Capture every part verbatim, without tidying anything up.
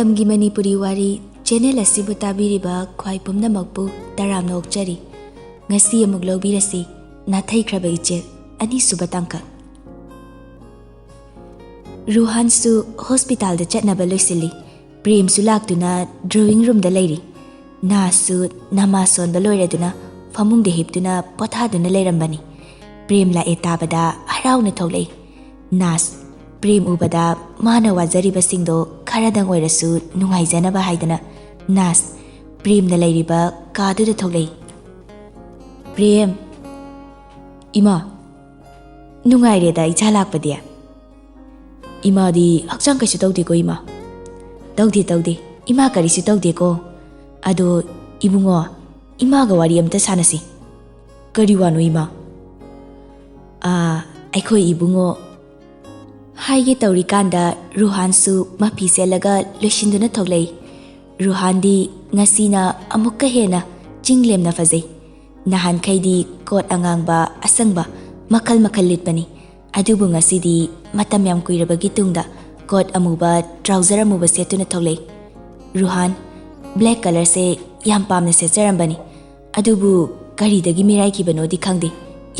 ꯃꯇꯝꯒꯤ ꯃꯅꯤꯄꯨꯔꯤ ꯋꯥꯔꯤ ꯆꯦꯅꯦꯜ ꯑꯁꯤꯕꯨ ꯇꯥꯕꯤꯔꯤꯕ ꯈ꯭ꯋꯥꯏ ꯄꯨꯝꯅꯃꯛꯄꯨ ꯇꯔꯥꯝꯅ ꯑꯣꯛꯆꯔꯤ꯫ ꯉꯁꯤ ꯑꯃꯨꯛ ꯂꯧꯕꯤꯔꯁꯤ, ꯅꯥꯊꯩꯈ꯭ꯔꯕ ꯏꯆꯦꯜ, ꯑꯅꯤꯁꯨꯕ ꯇꯥꯡꯀꯛ꯫ ꯔꯨꯍꯥꯟꯁꯨ ꯍꯣꯁꯄꯤꯇꯥꯜꯗ ꯆꯠꯅꯕ ꯂꯣꯏꯁꯤꯜꯂꯤ꯫ ꯄ꯭ꯔꯦꯝꯁꯨ ꯂꯥꯛꯇꯨꯅ ꯗ꯭ꯔꯣꯋꯤꯡ ꯔꯨꯝꯗ ꯂꯩꯔꯤ꯫ ꯅꯥꯁꯁꯨ ꯅꯃꯥꯖ ꯁꯣꯟꯕ ꯂꯣꯏꯔꯗꯨꯅ ꯐꯃꯨꯡꯗ ꯍꯤꯞꯇꯨꯅ ꯄꯣꯊꯥꯗꯨꯅ ꯂꯩꯔꯝꯕꯅꯤ꯫ ꯄ꯭ꯔꯦꯝ ꯂꯥꯛꯑꯦ ꯇꯥꯕꯗ ꯍꯔꯥꯎꯅ ꯊꯣꯛꯂꯛꯏ꯫ ꯅꯥꯁ, ꯄ꯭ꯔꯦꯝ ꯎꯕꯗ ꯃꯥꯅ ꯋꯥꯖꯔꯤꯕꯁꯤꯡꯗꯣ ꯈꯔꯗꯪ ꯑꯣꯏꯔꯁꯨ ꯅꯨꯡꯉꯥꯏꯖꯅꯕ ꯍꯥꯏꯗꯅ ꯅꯥꯁ, ꯄ꯭ꯔꯦꯝꯅ ꯂꯩꯔꯤꯕ ꯀꯥꯗꯨꯗ ꯊꯣꯛꯂꯛꯏ꯫ ꯄ꯭ꯔꯦꯝ, ꯏꯃꯥ, ꯅꯨꯡꯉꯥꯏꯔꯦꯗ ꯏꯆꯥ ꯂꯥꯛꯄꯗꯤ꯫ ꯏꯃꯥꯗꯤ ꯍꯛꯆꯥꯡ ꯀꯩꯁꯨ ꯇꯧꯗꯦꯀꯣ ꯏꯃꯥ? ꯇꯧꯗꯦ, ꯇꯧꯗꯦ꯫ ꯏꯃꯥ ꯀꯔꯤꯁꯨ ꯇꯧꯗꯦꯀꯣ꯫ ꯑꯗꯣ ꯏꯕꯨꯡꯉꯣ, ꯏꯃꯥꯒ ꯋꯥꯔꯤ ꯑꯝꯇ ꯁꯥꯟꯅꯁꯤ꯫ ꯀꯔꯤ ꯋꯥꯅꯣ ꯏꯃꯥ? ꯑꯥ, ꯑꯩꯈꯣꯏ ꯏꯕꯨꯡꯉꯣ꯫ ꯍꯥꯏꯒꯦ ꯇꯧꯔꯤꯀꯥꯟꯗ ꯔꯨꯍꯥꯟꯁꯨ ꯃꯐꯤ ꯁꯦꯠꯂꯒ ꯂꯣꯏꯁꯤꯟꯗꯨꯅ ꯊꯣꯛꯂꯛꯏ꯫ ꯔꯨꯍꯥꯟꯗꯤ ꯉꯁꯤꯅ ꯑꯃꯨꯛꯀ ꯍꯦꯟꯅ ꯆꯤꯡ ꯂꯦꯝꯅ ꯐꯖꯩ꯫ ꯅꯍꯥꯟꯈꯩꯗꯤ ꯀꯣꯠ ꯑꯉꯥꯡꯕ, ꯑꯁꯪꯕ ꯃꯈꯜ ꯃꯈꯜ ꯂꯤꯠꯄꯅꯤ꯫ ꯑꯗꯨꯕꯨ ꯉꯁꯤꯗꯤ ꯃꯇꯝ ꯌꯥꯝ ꯀꯨꯏꯔꯕꯒꯤ ꯇꯨꯡꯗ ꯀꯣꯠ ꯑꯃꯨꯕ, ꯇ꯭ꯔꯥꯎꯖꯔ ꯑꯃꯨꯕ ꯁꯦꯠꯇꯨꯅ ꯊꯣꯛꯂꯛꯏ꯫ ꯔꯨꯍꯥꯟ, ꯕ꯭ꯂꯦꯛ ꯀꯂꯔꯁꯦ ꯌꯥꯝ ꯄꯥꯝꯅ ꯁꯦꯠꯆꯔꯝꯕꯅꯤ, ꯑꯗꯨꯕꯨ ꯀꯔꯤꯗꯒꯤ ꯃꯤꯔꯥꯏꯈꯤꯕꯅꯣꯗꯤ ꯈꯪꯗꯦ,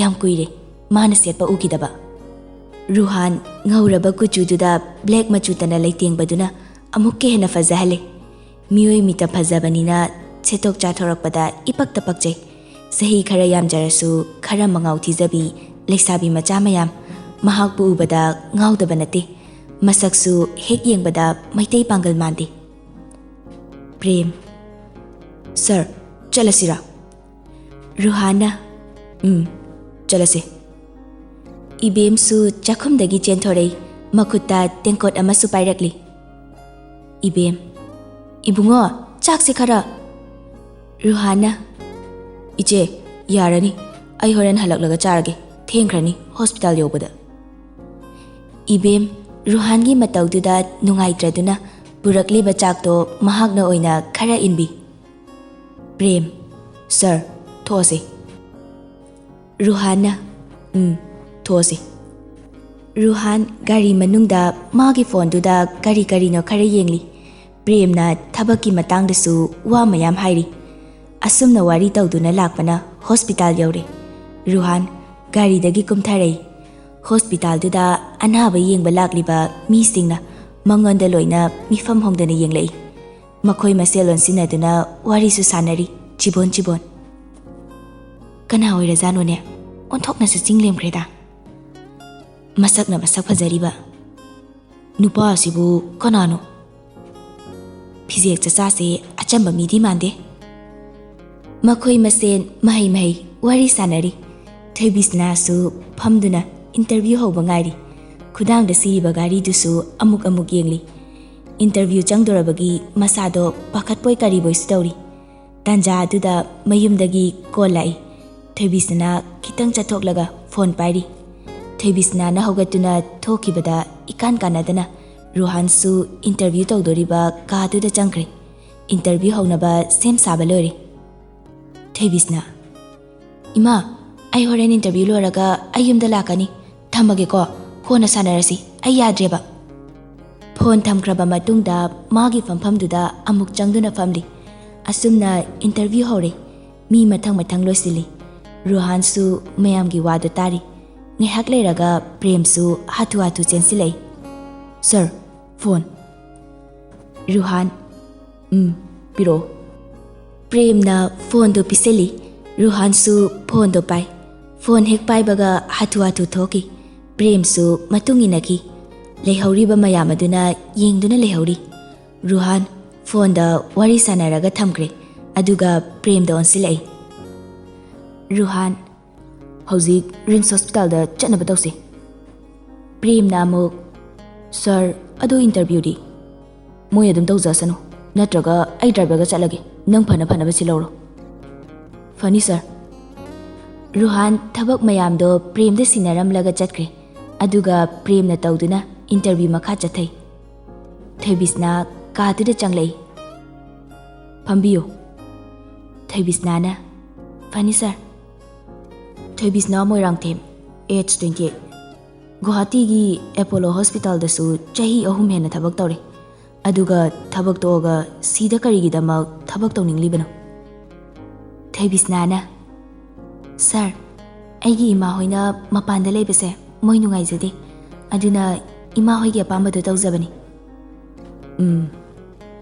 ꯌꯥꯝ ꯀꯨꯏꯔꯦ ꯃꯥꯅ ꯁꯦꯠꯄ ꯎꯈꯤꯗꯕ꯫ ꯔꯨꯍꯥꯟ ꯉꯧꯔꯕ ꯀꯨꯆꯨꯗꯨꯗ ꯕ꯭ꯂꯦꯛ ꯃꯆꯨꯇꯅ ꯂꯩꯇꯦꯡꯕꯗꯨꯅ ꯑꯃꯨꯛꯀ ꯍꯦꯟꯅ ꯐꯖꯍꯜꯂꯦ꯫ ꯃꯤꯑꯣꯏ ꯃꯤꯠꯇ ꯐꯖꯕꯅꯤꯅ ꯁꯦꯠꯇꯣꯛ ꯆꯥꯊꯣꯔꯛꯄꯗ ꯏꯄꯛꯇ ꯄꯛꯆꯩ꯫ ꯆꯍꯤ ꯈꯔ ꯌꯥꯝꯖꯔꯁꯨ ꯈꯔ ꯃꯉꯥꯎ ꯊꯤꯖꯕꯤ ꯂꯩꯁꯥꯕꯤ ꯃꯆꯥ ꯃꯌꯥꯝ ꯃꯍꯥꯛꯄꯨ ꯎꯕꯗ ꯉꯥꯎꯗꯕ ꯅꯠꯇꯦ꯫ ꯃꯁꯛꯁꯨ ꯍꯦꯛ ꯌꯦꯡꯕꯗ ꯃꯩꯇꯩ ꯄꯥꯡꯒꯜ ꯃꯥꯟꯗꯦ꯫ ꯄ꯭ꯔꯦꯝ, "ꯁꯔ, ꯆꯠꯂꯁꯤꯔꯥ?" ꯔꯨꯍꯥꯟꯅ, "ꯎꯝ, ꯆꯠꯂꯁꯦ꯫" ꯏꯕꯦꯝꯁꯨ ꯆꯥꯛꯈꯨꯝꯗꯒꯤ ꯆꯦꯟꯊꯣꯔꯛꯏ, ꯃꯈꯨꯠꯇ ꯇꯦꯡꯀꯣꯠ ꯑꯃꯁꯨ ꯄꯥꯏꯔꯛꯂꯤ꯫ ꯏꯕꯦꯝ, "ꯏꯕꯨꯡꯉꯣ, ꯆꯥꯛꯁꯦ ꯈꯔ꯫" ꯔꯨꯍꯥꯟꯅ, "ꯏꯆꯦ, ꯌꯥꯔꯅꯤ, ꯑꯩ ꯍꯣꯔꯦꯟ ꯍꯜꯂꯛꯂꯒ ꯆꯥꯔꯒꯦ, ꯊꯦꯡꯈ꯭ꯔꯅꯤ ꯍꯣꯁꯄꯤꯇꯥꯜ ꯌꯧꯕꯗ꯫" ꯏꯕꯦꯝ, ꯔꯨꯍꯥꯟꯒꯤ ꯃꯇꯧꯗꯨꯗ ꯅꯨꯡꯉꯥꯏꯇ꯭ꯔꯗꯨꯅ ꯄꯨꯔꯛꯂꯤꯕ ꯆꯥꯛꯇꯣ ꯃꯍꯥꯛꯅ ꯑꯣꯏꯅ ꯈꯔ ꯏꯟꯕꯤ꯫ ꯄ꯭ꯔꯦꯝ, "ꯁꯔ, ꯊꯣꯛꯑꯁꯤ꯫" ꯔꯨꯍꯥꯟꯅ, "ꯎꯝ, ꯊꯣꯛꯑꯁꯤ꯫" ꯔꯨꯍꯥꯟ ꯒꯥꯔꯤ ꯃꯅꯨꯡꯗ ꯃꯥꯒꯤ ꯐꯣꯟꯗꯨꯗ ꯀꯔꯤ ꯀꯔꯤꯅꯣ ꯈꯔ ꯌꯦꯡꯂꯤ꯫ ꯄ꯭ꯔꯦꯝꯅ ꯊꯕꯛꯀꯤ ꯃꯇꯥꯡꯗꯁꯨ ꯋꯥ ꯃꯌꯥꯝ ꯍꯥꯏꯔꯤ꯫ ꯑꯁꯨꯝꯅ ꯋꯥꯔꯤ ꯇꯧꯗꯨꯅ ꯂꯥꯛꯄꯅ ꯍꯣꯁꯄꯤꯇꯥꯜ ꯌꯧꯔꯦ꯫ ꯔꯨꯍꯥꯟ ꯒꯥꯔꯤꯗꯒꯤ ꯀꯨꯝꯊꯔꯛꯏ꯫ ꯍꯣꯁꯄꯤꯇꯥꯜꯗꯨꯗ ꯑꯅꯥꯕ ꯌꯦꯡꯕ ꯂꯥꯛꯂꯤꯕ ꯃꯤꯁꯤꯡꯅ ꯃꯉꯣꯟꯗ ꯂꯣꯏꯅ ꯃꯤꯐꯝ ꯍꯣꯡꯗꯅ ꯌꯦꯡꯂꯛꯏ꯫ ꯃꯈꯣꯏ ꯃꯁꯦꯜ ꯑꯣꯟꯁꯤꯟꯅꯗꯨꯅ ꯋꯥꯔꯤꯁꯨ ꯁꯥꯟꯅꯔꯤ, ꯆꯤꯕꯣꯟ ꯆꯤꯕꯣꯟ꯫ "ꯀꯅꯥ ꯑꯣꯏꯔꯖꯥꯠꯅꯣꯅꯦ? ꯑꯣꯟꯊꯣꯛꯅꯁꯨ ꯆꯤꯡ ꯂꯦꯝꯈ꯭ꯔꯦꯗ꯫ ꯃꯁꯛꯅ ꯃꯁꯛ ꯐꯖꯔꯤꯕ꯫ ꯅꯨꯄꯥ ꯑꯁꯤꯕꯨ ꯀꯅꯥꯅꯣ? ꯐꯤꯖꯦꯛ ꯆꯆꯥꯁꯦ ꯑꯆꯝꯕ ꯃꯤꯗꯤ ꯃꯥꯟꯗꯦ꯫" ꯃꯈꯣꯏ ꯃꯁꯦꯟ ꯃꯍꯩ ꯃꯍꯩ ꯋꯥꯔꯤ ꯁꯥꯟꯅꯔꯤ꯫ ꯊꯣꯏꯕꯤꯁꯅꯥꯁꯨ ꯐꯝꯗꯨꯅ ꯏꯟꯇꯔꯚ꯭ꯌꯨ ꯍꯧꯕ ꯉꯥꯏꯔꯤ꯫ ꯈꯨꯗꯥꯡꯗ ꯁꯤꯔꯤꯕ ꯘꯥꯔꯤꯗꯨꯁꯨ ꯑꯃꯨꯛ ꯑꯃꯨꯛ ꯌꯦꯡꯂꯤ꯫ ꯏꯟꯇꯔꯚ꯭ꯌꯨ ꯆꯪꯗꯣꯔꯕꯒꯤ ꯃꯁꯥꯗꯣ ꯄꯥꯈꯠꯄꯣꯏ ꯀꯔꯤꯕꯣꯏꯁꯨ ꯇꯧꯔꯤ꯫ ꯇꯥꯟꯖꯥ ꯑꯗꯨꯗ ꯃꯌꯨꯝꯗꯒꯤ ꯀꯣꯜ ꯂꯥꯛꯏ꯫ ꯊꯣꯏꯕꯤꯁꯅꯥ ꯈꯤꯇꯪ ꯆꯠꯊꯣꯛꯂꯒ ꯐꯣꯟ ꯄꯥꯏꯔꯤ꯫ ꯊꯣꯏꯕꯤꯁꯅꯥꯅ ꯍꯧꯒꯠꯇꯨꯅ ꯊꯣꯛꯈꯤꯕꯗ ꯏꯀꯥꯟ ꯀꯥꯟꯅꯗꯅ ꯔꯨꯍꯥꯟꯁꯨ ꯏꯟꯇꯔꯚ꯭ꯌꯨ ꯇꯧꯗꯣꯔꯤꯕ ꯀꯥꯗꯨꯗ ꯆꯪꯈ꯭ꯔꯦ꯫ ꯏꯟꯇꯔꯚ꯭ꯌꯨ ꯍꯧꯅꯕ ꯁꯦꯝ ꯁꯥꯕ ꯂꯣꯏꯔꯦ꯫ ꯊꯣꯏꯕꯤꯁꯅꯥ, "ꯏꯃꯥ, ꯑꯩ ꯍꯣꯔꯦꯟ ꯏꯟꯇꯔꯚ꯭ꯌꯨ ꯂꯣꯏꯔꯒ ꯑꯩ ꯌꯨꯝꯗ ꯂꯥꯛꯀꯅꯤ꯫ ꯊꯝꯃꯒꯦꯀꯣ, ꯀꯣꯟꯅ ꯁꯥꯟꯅꯔꯁꯤ, ꯑꯩ ꯌꯥꯗ꯭ꯔꯦꯕ꯫" ꯐꯣꯟ ꯊꯝꯈ꯭ꯔꯕ ꯃꯇꯨꯡꯗ ꯃꯥꯒꯤ ꯐꯝꯐꯝꯗꯨꯗ ꯑꯃꯨꯛ ꯆꯪꯗꯨꯅ ꯐꯝꯂꯤ꯫ ꯑꯁꯨꯝꯅ ꯏꯟꯇꯔꯚ꯭ꯌꯨ ꯍꯧꯔꯦ꯫ ꯃꯤ ꯃꯊꯪ ꯃꯊꯪ ꯂꯣꯏꯁꯤꯜꯂꯤ꯫ ꯔꯨꯍꯥꯟꯁꯨ ꯃꯌꯥꯝꯒꯤ ꯋꯥꯗꯨ ꯇꯥꯔꯤ꯫ ꯉꯥꯏꯍꯥꯛ ꯂꯩꯔꯒ ꯄ꯭ꯔꯦꯝꯁꯨ ꯍꯥꯊꯨ ꯍꯥꯊꯨ ꯆꯦꯟꯁꯤꯜꯂꯛꯏ꯫ "Sir, phone." ꯔꯨꯍꯥꯟ, "ꯎꯝ, ꯄꯤꯔꯛꯑꯣ꯫" ꯄ꯭ꯔꯦꯝꯅ ꯐꯣꯟꯗꯣ ꯄꯤꯁꯤꯜꯂꯤ꯫ ꯔꯨꯍꯥꯟꯁꯨ ꯐꯣꯟꯗꯣ ꯄꯥꯏ꯫ ꯐꯣꯟ ꯍꯦꯛ ꯄꯥꯏꯕꯒ ꯍꯥꯊꯨ ꯍꯥꯊꯨ ꯊꯣꯛꯈꯤ꯫ ꯄ꯭ꯔꯦꯝꯁꯨ ꯃꯇꯨꯡ ꯏꯟꯅꯈꯤ꯫ ꯂꯩꯍꯧꯔꯤꯕ ꯃꯌꯥꯝ ꯑꯗꯨꯅ ꯌꯦꯡꯗꯨꯅ ꯂꯩꯍꯧꯔꯤ꯫ ꯔꯨꯍꯥꯟ ꯐꯣꯟꯗ ꯋꯥꯔꯤ ꯁꯥꯟꯅꯔꯒ ꯊꯝꯈ꯭ꯔꯦ꯫ ꯑꯗꯨꯒ ꯄ꯭ꯔꯦꯝꯗ ꯑꯣꯟꯁꯤꯜꯂꯛꯏ꯫ "ꯔꯨꯍꯥꯟ, ꯍꯧꯖꯤꯛ ꯔꯤꯝꯁ ꯍꯣꯁꯄꯤꯇꯥꯜꯗ ꯆꯠꯅꯕ ꯇꯧꯁꯤ꯫" ꯄ꯭ꯔꯦꯝꯅ ꯑꯃꯨꯛ, "ꯁꯔ, ꯑꯗꯨ ꯏꯟꯇꯔꯚ꯭ꯌꯨꯗꯤ?" "ꯃꯣꯏ ꯑꯗꯨꯝ ꯇꯧꯖꯁꯅꯨ, ꯅꯠꯇ꯭ꯔꯒ ꯑꯩ ꯗ꯭ꯔꯥꯏꯚꯔꯒ ꯆꯠꯂꯒꯦ, ꯅꯪ ꯐꯅ ꯐꯅꯕ ꯁꯤꯜꯍꯧꯔꯣ꯫" "ꯐꯅꯤ ꯁꯔ꯫" ꯔꯨꯍꯥꯟ ꯊꯕꯛ ꯃꯌꯥꯝꯗꯣ ꯄ꯭ꯔꯦꯝꯗ ꯁꯤꯟꯅꯔꯝꯂꯒ ꯆꯠꯈ꯭ꯔꯦ꯫ ꯑꯗꯨꯒ ꯄ꯭ꯔꯦꯝꯅ ꯇꯧꯗꯨꯅ ꯏꯟꯇꯔꯚ꯭ꯌꯨ ꯃꯈꯥ ꯆꯠꯊꯩ꯫ ꯊꯣꯏꯕꯤꯁꯅꯥ ꯀꯥꯗꯨꯗ ꯆꯪꯂꯛꯏ꯫ "ꯐꯝꯕꯤꯌꯨ꯫" ꯊꯣꯏꯕꯤꯁꯅꯥꯅ, "ꯐꯅꯤ sir." Thoibisana Moirangthem, age twenty eight꯫ ꯒꯨꯋꯥꯍꯥꯇꯤꯒꯤ ꯑꯦꯄꯣꯂꯣ ꯍꯣꯁꯄꯤꯇꯥꯜꯗꯁꯨ ꯆꯍꯤ ꯑꯍꯨꯝ ꯍꯦꯟꯅ ꯊꯕꯛ ꯇꯧꯔꯦ꯫ ꯑꯗꯨꯒ ꯊꯕꯛ ꯇꯣꯛꯑꯒ ꯁꯤꯗ ꯀꯔꯤꯒꯤꯗꯃꯛ ꯊꯕꯛ ꯇꯧꯅꯤꯡꯂꯤꯕꯅꯣ? ꯊꯣꯏꯕꯤꯁꯅꯥꯅ, "ꯁꯥꯔ, ꯑꯩꯒꯤ ꯏꯃꯥ ꯍꯣꯏꯅ ꯃꯄꯥꯟꯗ ꯂꯩꯕꯁꯦ ꯃꯣꯏ ꯅꯨꯡꯉꯥꯏꯖꯗꯦ꯫ ꯑꯗꯨꯅ ꯏꯃꯥ ꯍꯣꯏꯒꯤ ꯑꯄꯥꯝꯕꯗꯨ ꯇꯧꯖꯕꯅꯤ"꯫ ꯎꯝ꯫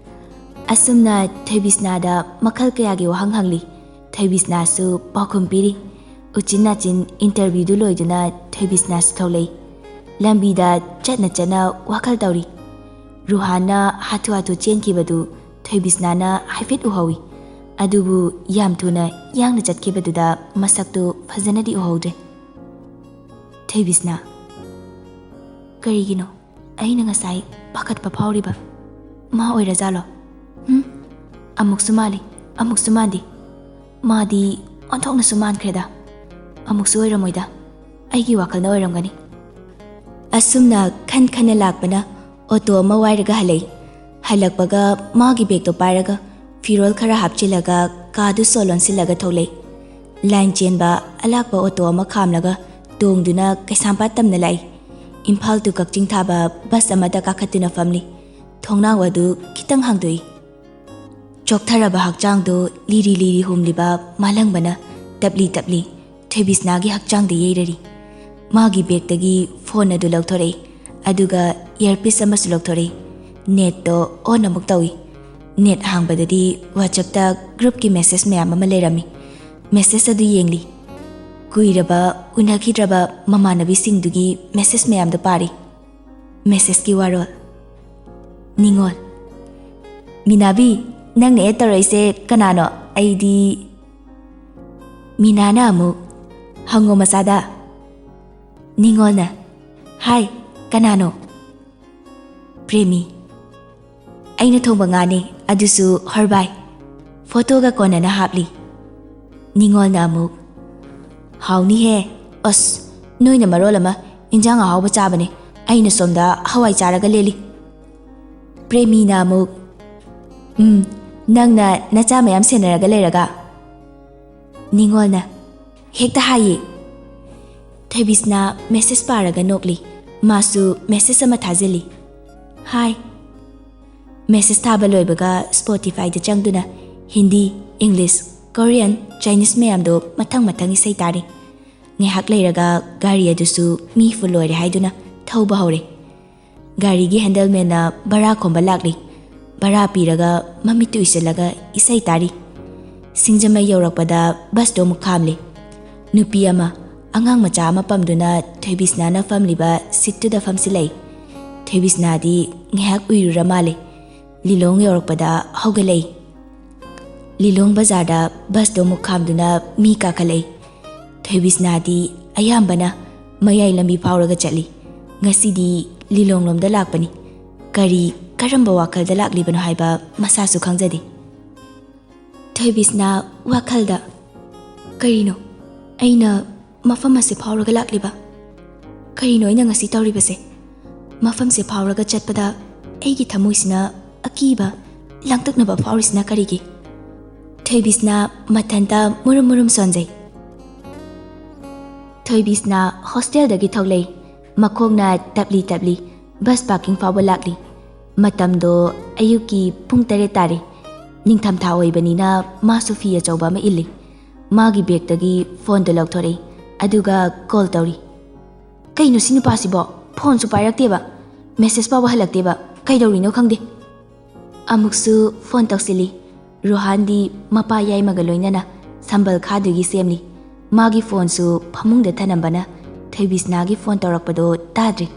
ꯑꯁꯨꯝꯅ ꯊꯣꯏꯕꯤꯁꯅꯥꯗ ꯃꯈꯜ ꯀꯌꯥꯒꯤ ꯋꯥꯍꯪ ꯍꯪꯂꯤ꯫ ꯊꯣꯏꯕꯤꯁꯅꯥꯁꯨ ꯄꯥꯎꯈꯨꯝ ꯄꯤꯔꯤ꯫ ꯎꯆꯤꯟ ꯅꯥꯆꯤꯟ interviewꯗꯨ ꯂꯣꯏꯗꯨꯅ ꯊꯣꯏꯕꯤꯁꯅꯥꯁꯨ ꯊꯣꯛꯂꯛꯏ꯫ ꯂꯝꯕꯤꯗ ꯆꯠꯅ ꯆꯠꯅ ꯋꯥꯈꯜ ꯇꯧꯔꯤ꯫ ꯔꯨꯍꯥꯟꯅ ꯍꯥꯊꯨ ꯍꯥꯊꯨ ꯆꯦꯟꯈꯤꯕꯗꯨ ꯊꯣꯏꯕꯤꯁꯅꯥꯅ ꯍꯥꯏꯐꯦꯠ ꯎꯍꯧꯏ꯫ ꯑꯗꯨꯕꯨ ꯌꯥꯝ ꯊꯨꯅ ꯌꯥꯡꯅ ꯆꯠꯈꯤꯕꯗꯨꯗ ꯃꯁꯛꯇꯨ ꯐꯖꯅꯗꯤ ꯎꯍꯧꯗ꯭ꯔꯦ꯫ ꯊꯣꯏꯕꯤꯁꯅꯥ, ꯀꯔꯤꯒꯤꯅꯣ ꯑꯩꯅ ꯉꯁꯥꯏ ꯄꯥꯈꯠꯄ ꯐꯥꯎꯔꯤꯕ? ꯃꯥ ꯑꯣꯏꯔꯖꯥꯠꯂꯣ? ꯍꯨꯝ? ꯑꯃꯨꯛꯁꯨ ꯃꯥꯜꯂꯤ, ꯑꯃꯨꯛꯁꯨ ꯃꯥꯟꯗꯦ꯫ ꯃꯥꯗꯤ ꯑꯣꯟꯊꯣꯛꯅꯁꯨ ꯃꯥꯟꯈ꯭ꯔꯦꯗ꯫ ꯑꯃꯨꯛꯁꯨ ꯑꯣꯏꯔꯝꯃꯣꯏꯗ꯫ ꯑꯩꯒꯤ ꯋꯥꯈꯜꯅ ꯑꯣꯏꯔꯝꯒꯅꯤ꯫ ꯑꯁꯨꯝꯅ ꯈꯟ ꯈꯟꯅ ꯂꯥꯛꯄꯅ ꯑꯣꯇꯣ ꯑꯃ ꯋꯥꯏꯔꯒ ꯍꯜꯂꯛꯏ꯫ ꯍꯜꯂꯛꯄꯒ ꯃꯥꯒꯤ ꯕꯦꯒꯇꯣ ꯄꯥꯏꯔꯒ ꯐꯤꯔꯣꯜ ꯈꯔ ꯍꯥꯞꯆꯤꯜꯂꯒ ꯀꯥꯗꯨ ꯁꯣ ꯂꯣꯟꯁꯤꯜꯂꯒ ꯊꯣꯛꯂꯛꯏ꯫ ꯂꯥꯏꯟ ꯆꯦꯟꯕ ꯑꯂꯥꯛꯄ ꯑꯣꯇꯣ ꯑꯃ ꯈꯥꯝꯂꯒ ꯇꯣꯡꯗꯨꯅ ꯀꯩꯁꯥꯝꯄꯥꯠ ꯇꯝꯅ ꯂꯥꯛꯏ꯫ ꯏꯝꯐꯥꯜ to ꯀꯛꯆꯤꯡ ꯊꯥꯕ ꯕꯁ ꯑꯃꯗ ꯀꯥꯈꯠꯇꯨꯅ ꯐꯝꯂꯤ꯫ ꯊꯣꯡꯅꯥꯎ ꯑꯗꯨ ꯈꯤꯇꯪ ꯍꯥꯡꯗꯣꯛꯏ꯫ ꯆꯣꯛꯊꯔꯕ ꯍꯛꯆꯥꯡꯗꯨ ꯂꯤꯔꯤ ꯂꯤꯔꯤ ꯍꯨꯝꯂꯤꯕ ꯃꯥꯂꯪꯕꯅ ꯇꯞꯂꯤ ꯇꯞꯂꯤ ꯊꯣꯏꯕꯤꯁꯅꯥꯒꯤ ꯍꯛꯆꯥꯡꯗ ꯌꯩꯔꯔꯤ꯫ ꯃꯥꯒꯤ ꯕꯦꯒꯇꯒꯤ ꯐꯣꯟ ꯑꯗꯨ ꯂꯧꯊꯣꯔꯛꯏ, ꯑꯗꯨꯒ ꯏꯌꯔꯄꯤꯁ ꯑꯃꯁꯨ ꯂꯧꯊꯣꯔꯛꯏ꯫ ꯅꯦꯠꯇꯣ ꯑꯣꯟ ꯑꯃꯨꯛ ꯇꯧꯏ꯫ ꯅꯦꯠ ꯍꯥꯡꯕꯗꯗꯤ ꯋꯥꯆꯞꯇ ꯒ꯭ꯔꯨꯞꯀꯤ ꯃꯦꯁꯦꯖ ꯃꯌꯥꯝ ꯑꯃ ꯂꯩꯔꯝꯃꯤ꯫ ꯃꯦꯁꯦꯖ ꯑꯗꯨ ꯌꯦꯡꯂꯤ꯫ ꯀꯨꯏꯔꯕ ꯎꯅꯈꯤꯗ꯭ꯔꯕ ꯃꯃꯥꯟꯅꯕꯤꯁꯤꯡꯗꯨꯒꯤ ꯃꯦꯁꯦꯖ ꯃꯌꯥꯝꯗꯨ ꯄꯥꯔꯤ꯫ ꯃꯦꯁꯦꯖꯀꯤ ꯋꯥꯔꯣꯜ꯫ ꯅꯤꯉꯣꯜ꯫ "ꯃꯤꯅꯥꯕꯤ, ꯅꯪꯅ ꯑꯦꯗ ꯇꯧꯔꯛꯏꯁꯦ ꯀꯅꯥꯅꯣ? ꯑꯩꯗꯤ"꯫ ꯃꯤꯅꯥꯅ ꯑꯃꯨꯛ, "ꯍꯪꯉꯣ ꯃꯆꯥꯗ"꯫ ꯅꯤꯉꯣꯜꯅ, "ꯍꯥꯏ, ꯀꯅꯥꯅꯣ?" ꯄ꯭ꯔꯦꯃꯤ꯫ "ꯑꯩꯅ ꯊꯣꯡꯕ ꯉꯥꯅꯦ, ꯑꯗꯨꯁꯨ ꯍꯔꯕꯥꯏ꯫ ꯐꯣꯇꯣꯒ ꯀꯣꯟꯅꯅ ꯍꯥꯞꯂꯤ"꯫ ꯅꯤꯉꯣꯜꯅ ꯑꯃꯨꯛ, "ꯍꯥꯎꯅꯤꯍꯦ꯫ ꯑꯁ, ꯅꯣꯏꯅ ꯃꯔꯣꯜ ꯑꯃ ꯏꯟꯖꯥꯡ ꯑꯍꯥꯎꯕ ꯆꯥꯕꯅꯦ, ꯑꯩꯅ ꯁꯣꯝꯗ ꯍꯋꯥꯏ ꯆꯥꯔꯒ ꯂꯦꯜꯂꯤ"꯫ ꯄ꯭ꯔꯦꯃꯤꯅ ꯑꯃꯨꯛ, "ꯎꯝ, ꯅꯪꯅ ꯅꯆꯥ ꯃꯌꯥꯝ ꯁꯦꯟꯅꯔꯒ ꯂꯩꯔꯒ"꯫ ꯅꯤꯉꯣꯜꯅ, "ꯍꯦꯛꯇ ꯍꯥꯏꯌꯦ"꯫ ꯊꯣꯏꯕꯤꯁꯅꯥ ꯃꯦꯁꯦꯖ ꯄꯥꯔꯒ ꯅꯣꯛꯂꯤ꯫ ꯃꯥꯁꯨ ꯃꯦꯁꯦꯖ ꯑꯃ ꯊꯥꯖꯤꯜꯂꯤ꯫ "ꯍꯥꯏ"꯫ ꯃꯦꯁꯦꯖ ꯊꯥꯕ ꯂꯣꯏꯕꯒ Spotifyꯗ ꯆꯪꯗꯨꯅ ꯍꯤꯟꯗꯤ, ꯏꯪꯂꯤꯁ, ꯀꯣꯔꯤꯌꯟ, ꯆꯥꯏꯅꯤꯁ ꯃꯌꯥꯝꯗꯣ ꯃꯊꯪ ꯃꯊꯪ ꯏꯁꯩ ꯇꯥꯔꯤ꯫ ꯉꯥꯏꯍꯥꯛ ꯂꯩꯔꯒ ꯒꯥꯔꯤ ꯑꯗꯨꯁꯨ ꯃꯤ ꯐꯨꯜ ꯑꯣꯏꯔꯦ ꯍꯥꯏꯗꯨꯅ ꯊꯧꯕ ꯍꯧꯔꯦ꯫ ꯒꯥꯔꯤꯒꯤ ꯍꯦꯟꯗꯜꯃꯦꯟꯅ ꯚꯔꯥ ꯈꯣꯝꯕ ꯂꯥꯛꯂꯤ꯫ ꯚꯔꯥ ꯄꯤꯔꯒ ꯃꯃꯤꯠꯇꯨ ꯎꯏꯁꯤꯜꯂꯒ ꯏꯁꯩ ꯇꯥꯔꯤ꯫ ꯁꯤꯡꯖꯃꯩ ꯌꯧꯔꯛꯄꯗ ꯕꯁꯇꯣ ꯑꯃꯨꯛ ꯈꯥꯝꯂꯤ꯫ ꯅꯨꯄꯤ ꯑꯃ, ꯑꯉꯥꯡ ꯃꯆꯥ ꯑꯃ ꯄꯝꯗꯨꯅ ꯊꯣꯏꯕꯤꯁꯅꯥꯅ ꯐꯝꯂꯤꯕ ꯁꯤꯠꯇꯨꯗ ꯐꯝꯁꯤꯜꯂꯛꯏ꯫ ꯊꯣꯏꯕꯤꯁꯅꯥꯗꯤ ꯉꯥꯏꯍꯥꯛ ꯎꯏꯔꯨꯔ ꯃꯥꯜꯂꯦ꯫ ꯂꯤꯂꯣꯡ ꯌꯧꯔꯛꯄꯗ ꯍꯧꯒꯠꯂꯛꯏ꯫ ꯂꯤꯂꯣꯡ ꯕꯖꯥꯔꯗ ꯕꯁꯇꯣ ꯑꯃꯨꯛ ꯈꯥꯝꯗꯨꯅ ꯃꯤ ꯀꯥꯈꯠꯂꯛꯏ꯫ ꯊꯣꯏꯕꯤꯁꯅꯥꯗꯤ ꯑꯌꯥꯝꯕꯅ ꯃꯌꯥꯏ ꯂꯝꯕꯤ ꯐꯥꯎꯔꯒ ꯆꯠꯂꯤ꯫ ꯉꯁꯤꯗꯤ ꯂꯤꯂꯣꯡꯂꯣꯝꯗ ꯂꯥꯛꯄꯅꯤ꯫ ꯀꯔꯤ, ꯀꯔꯝꯕ ꯋꯥꯈꯜꯗ ꯂꯥꯛꯂꯤꯕꯅꯣ ꯍꯥꯏꯕ ꯃꯁꯥꯁꯨ ꯈꯪꯖꯗꯦ꯫ ꯊꯣꯏꯕꯤꯁꯅꯥ ꯋꯥꯈꯜꯗ, "ꯀꯔꯤꯅꯣ ꯑꯩꯅ ꯃꯐꯝ ꯑꯁꯤ ꯐꯥꯎꯔꯒ ꯂꯥꯛꯂꯤꯕ? ꯀꯔꯤꯅꯣ ꯑꯩꯅ ꯉꯁꯤ ꯇꯧꯔꯤꯕꯁꯦ? ꯃꯐꯝꯁꯦ ꯐꯥꯎꯔꯒ ꯆꯠꯄꯗ ꯑꯩꯒꯤ ꯊꯃꯣꯏꯁꯤꯅ ꯑꯀꯤꯕ, ꯂꯥꯡꯇꯛꯅꯕ ꯐꯥꯎꯔꯤꯁꯤꯅ ꯀꯔꯤꯒꯤ?" ꯊꯣꯏꯕꯤꯁꯅꯥ ꯃꯊꯟꯇ ꯃꯨꯔꯨꯝ ꯃꯨꯔꯨꯝ ꯁꯣꯟꯖꯩ꯫ ꯊꯣꯏꯕꯤꯁꯅꯥ ꯍꯣꯁꯇꯦꯜꯗꯒꯤ ꯊꯣꯛꯂꯛꯏ꯫ ꯃꯈꯣꯡꯅ ꯇꯞꯂꯤ ꯇꯞꯂꯤ ꯕꯁ ꯄꯥꯔꯀꯤꯡ ꯐꯥꯎꯕ ꯂꯥꯛꯂꯤ꯫ ꯃꯇꯝꯗꯣ ꯑꯌꯨꯛꯀꯤ ꯄꯨꯡ ꯇꯔꯦꯠ ꯇꯥꯔꯦ꯫ ꯅꯤꯡꯊꯝꯊꯥ ꯑꯣꯏꯕꯅꯤꯅ ꯃꯥꯁꯨ ꯐꯤ ꯑꯆꯧꯕ ꯑꯃ ꯏꯜꯂꯤ꯫ ꯃꯥꯒꯤ ꯕꯦꯒꯇꯒꯤ ꯐꯣꯟꯗꯣ ꯂꯧꯊꯣꯔꯛꯏ, ꯑꯗꯨꯒ ꯀꯣꯜ ꯇꯧꯔꯤ꯫ "ꯀꯩꯅꯣ ꯁꯤ ꯅꯨꯄꯥꯁꯤꯕꯣ? ꯐꯣꯟꯁꯨ ꯄꯥꯏꯔꯛꯇꯦꯕ, ꯃꯦꯁꯦꯖ ꯐꯥꯎꯕ ꯍꯜꯂꯛꯇꯦꯕ, ꯀꯩꯗꯧꯔꯤꯅꯣ ꯈꯪꯗꯦ꯫" ꯑꯃꯨꯛꯁꯨ ꯐꯣꯟ ꯇꯧꯁꯤꯜꯂꯤ꯫ ꯔꯨꯍꯥꯟꯗꯤ ꯃꯄꯥ ꯌꯥꯏꯃꯒ ꯂꯣꯏꯅꯅ ꯁꯝꯕꯜ ꯈꯥꯗꯨꯒꯤ ꯁꯦꯝꯂꯤ꯫ ꯃꯥꯒꯤ ꯐꯣꯟꯁꯨ ꯐꯃꯨꯡꯗ ꯊꯅꯝꯕꯅ ꯊꯣꯏꯕꯤꯁꯅꯥꯒꯤ ꯐꯣꯟ ꯇꯧꯔꯛꯄꯗꯣ ꯇꯥꯗ꯭ꯔꯤ꯫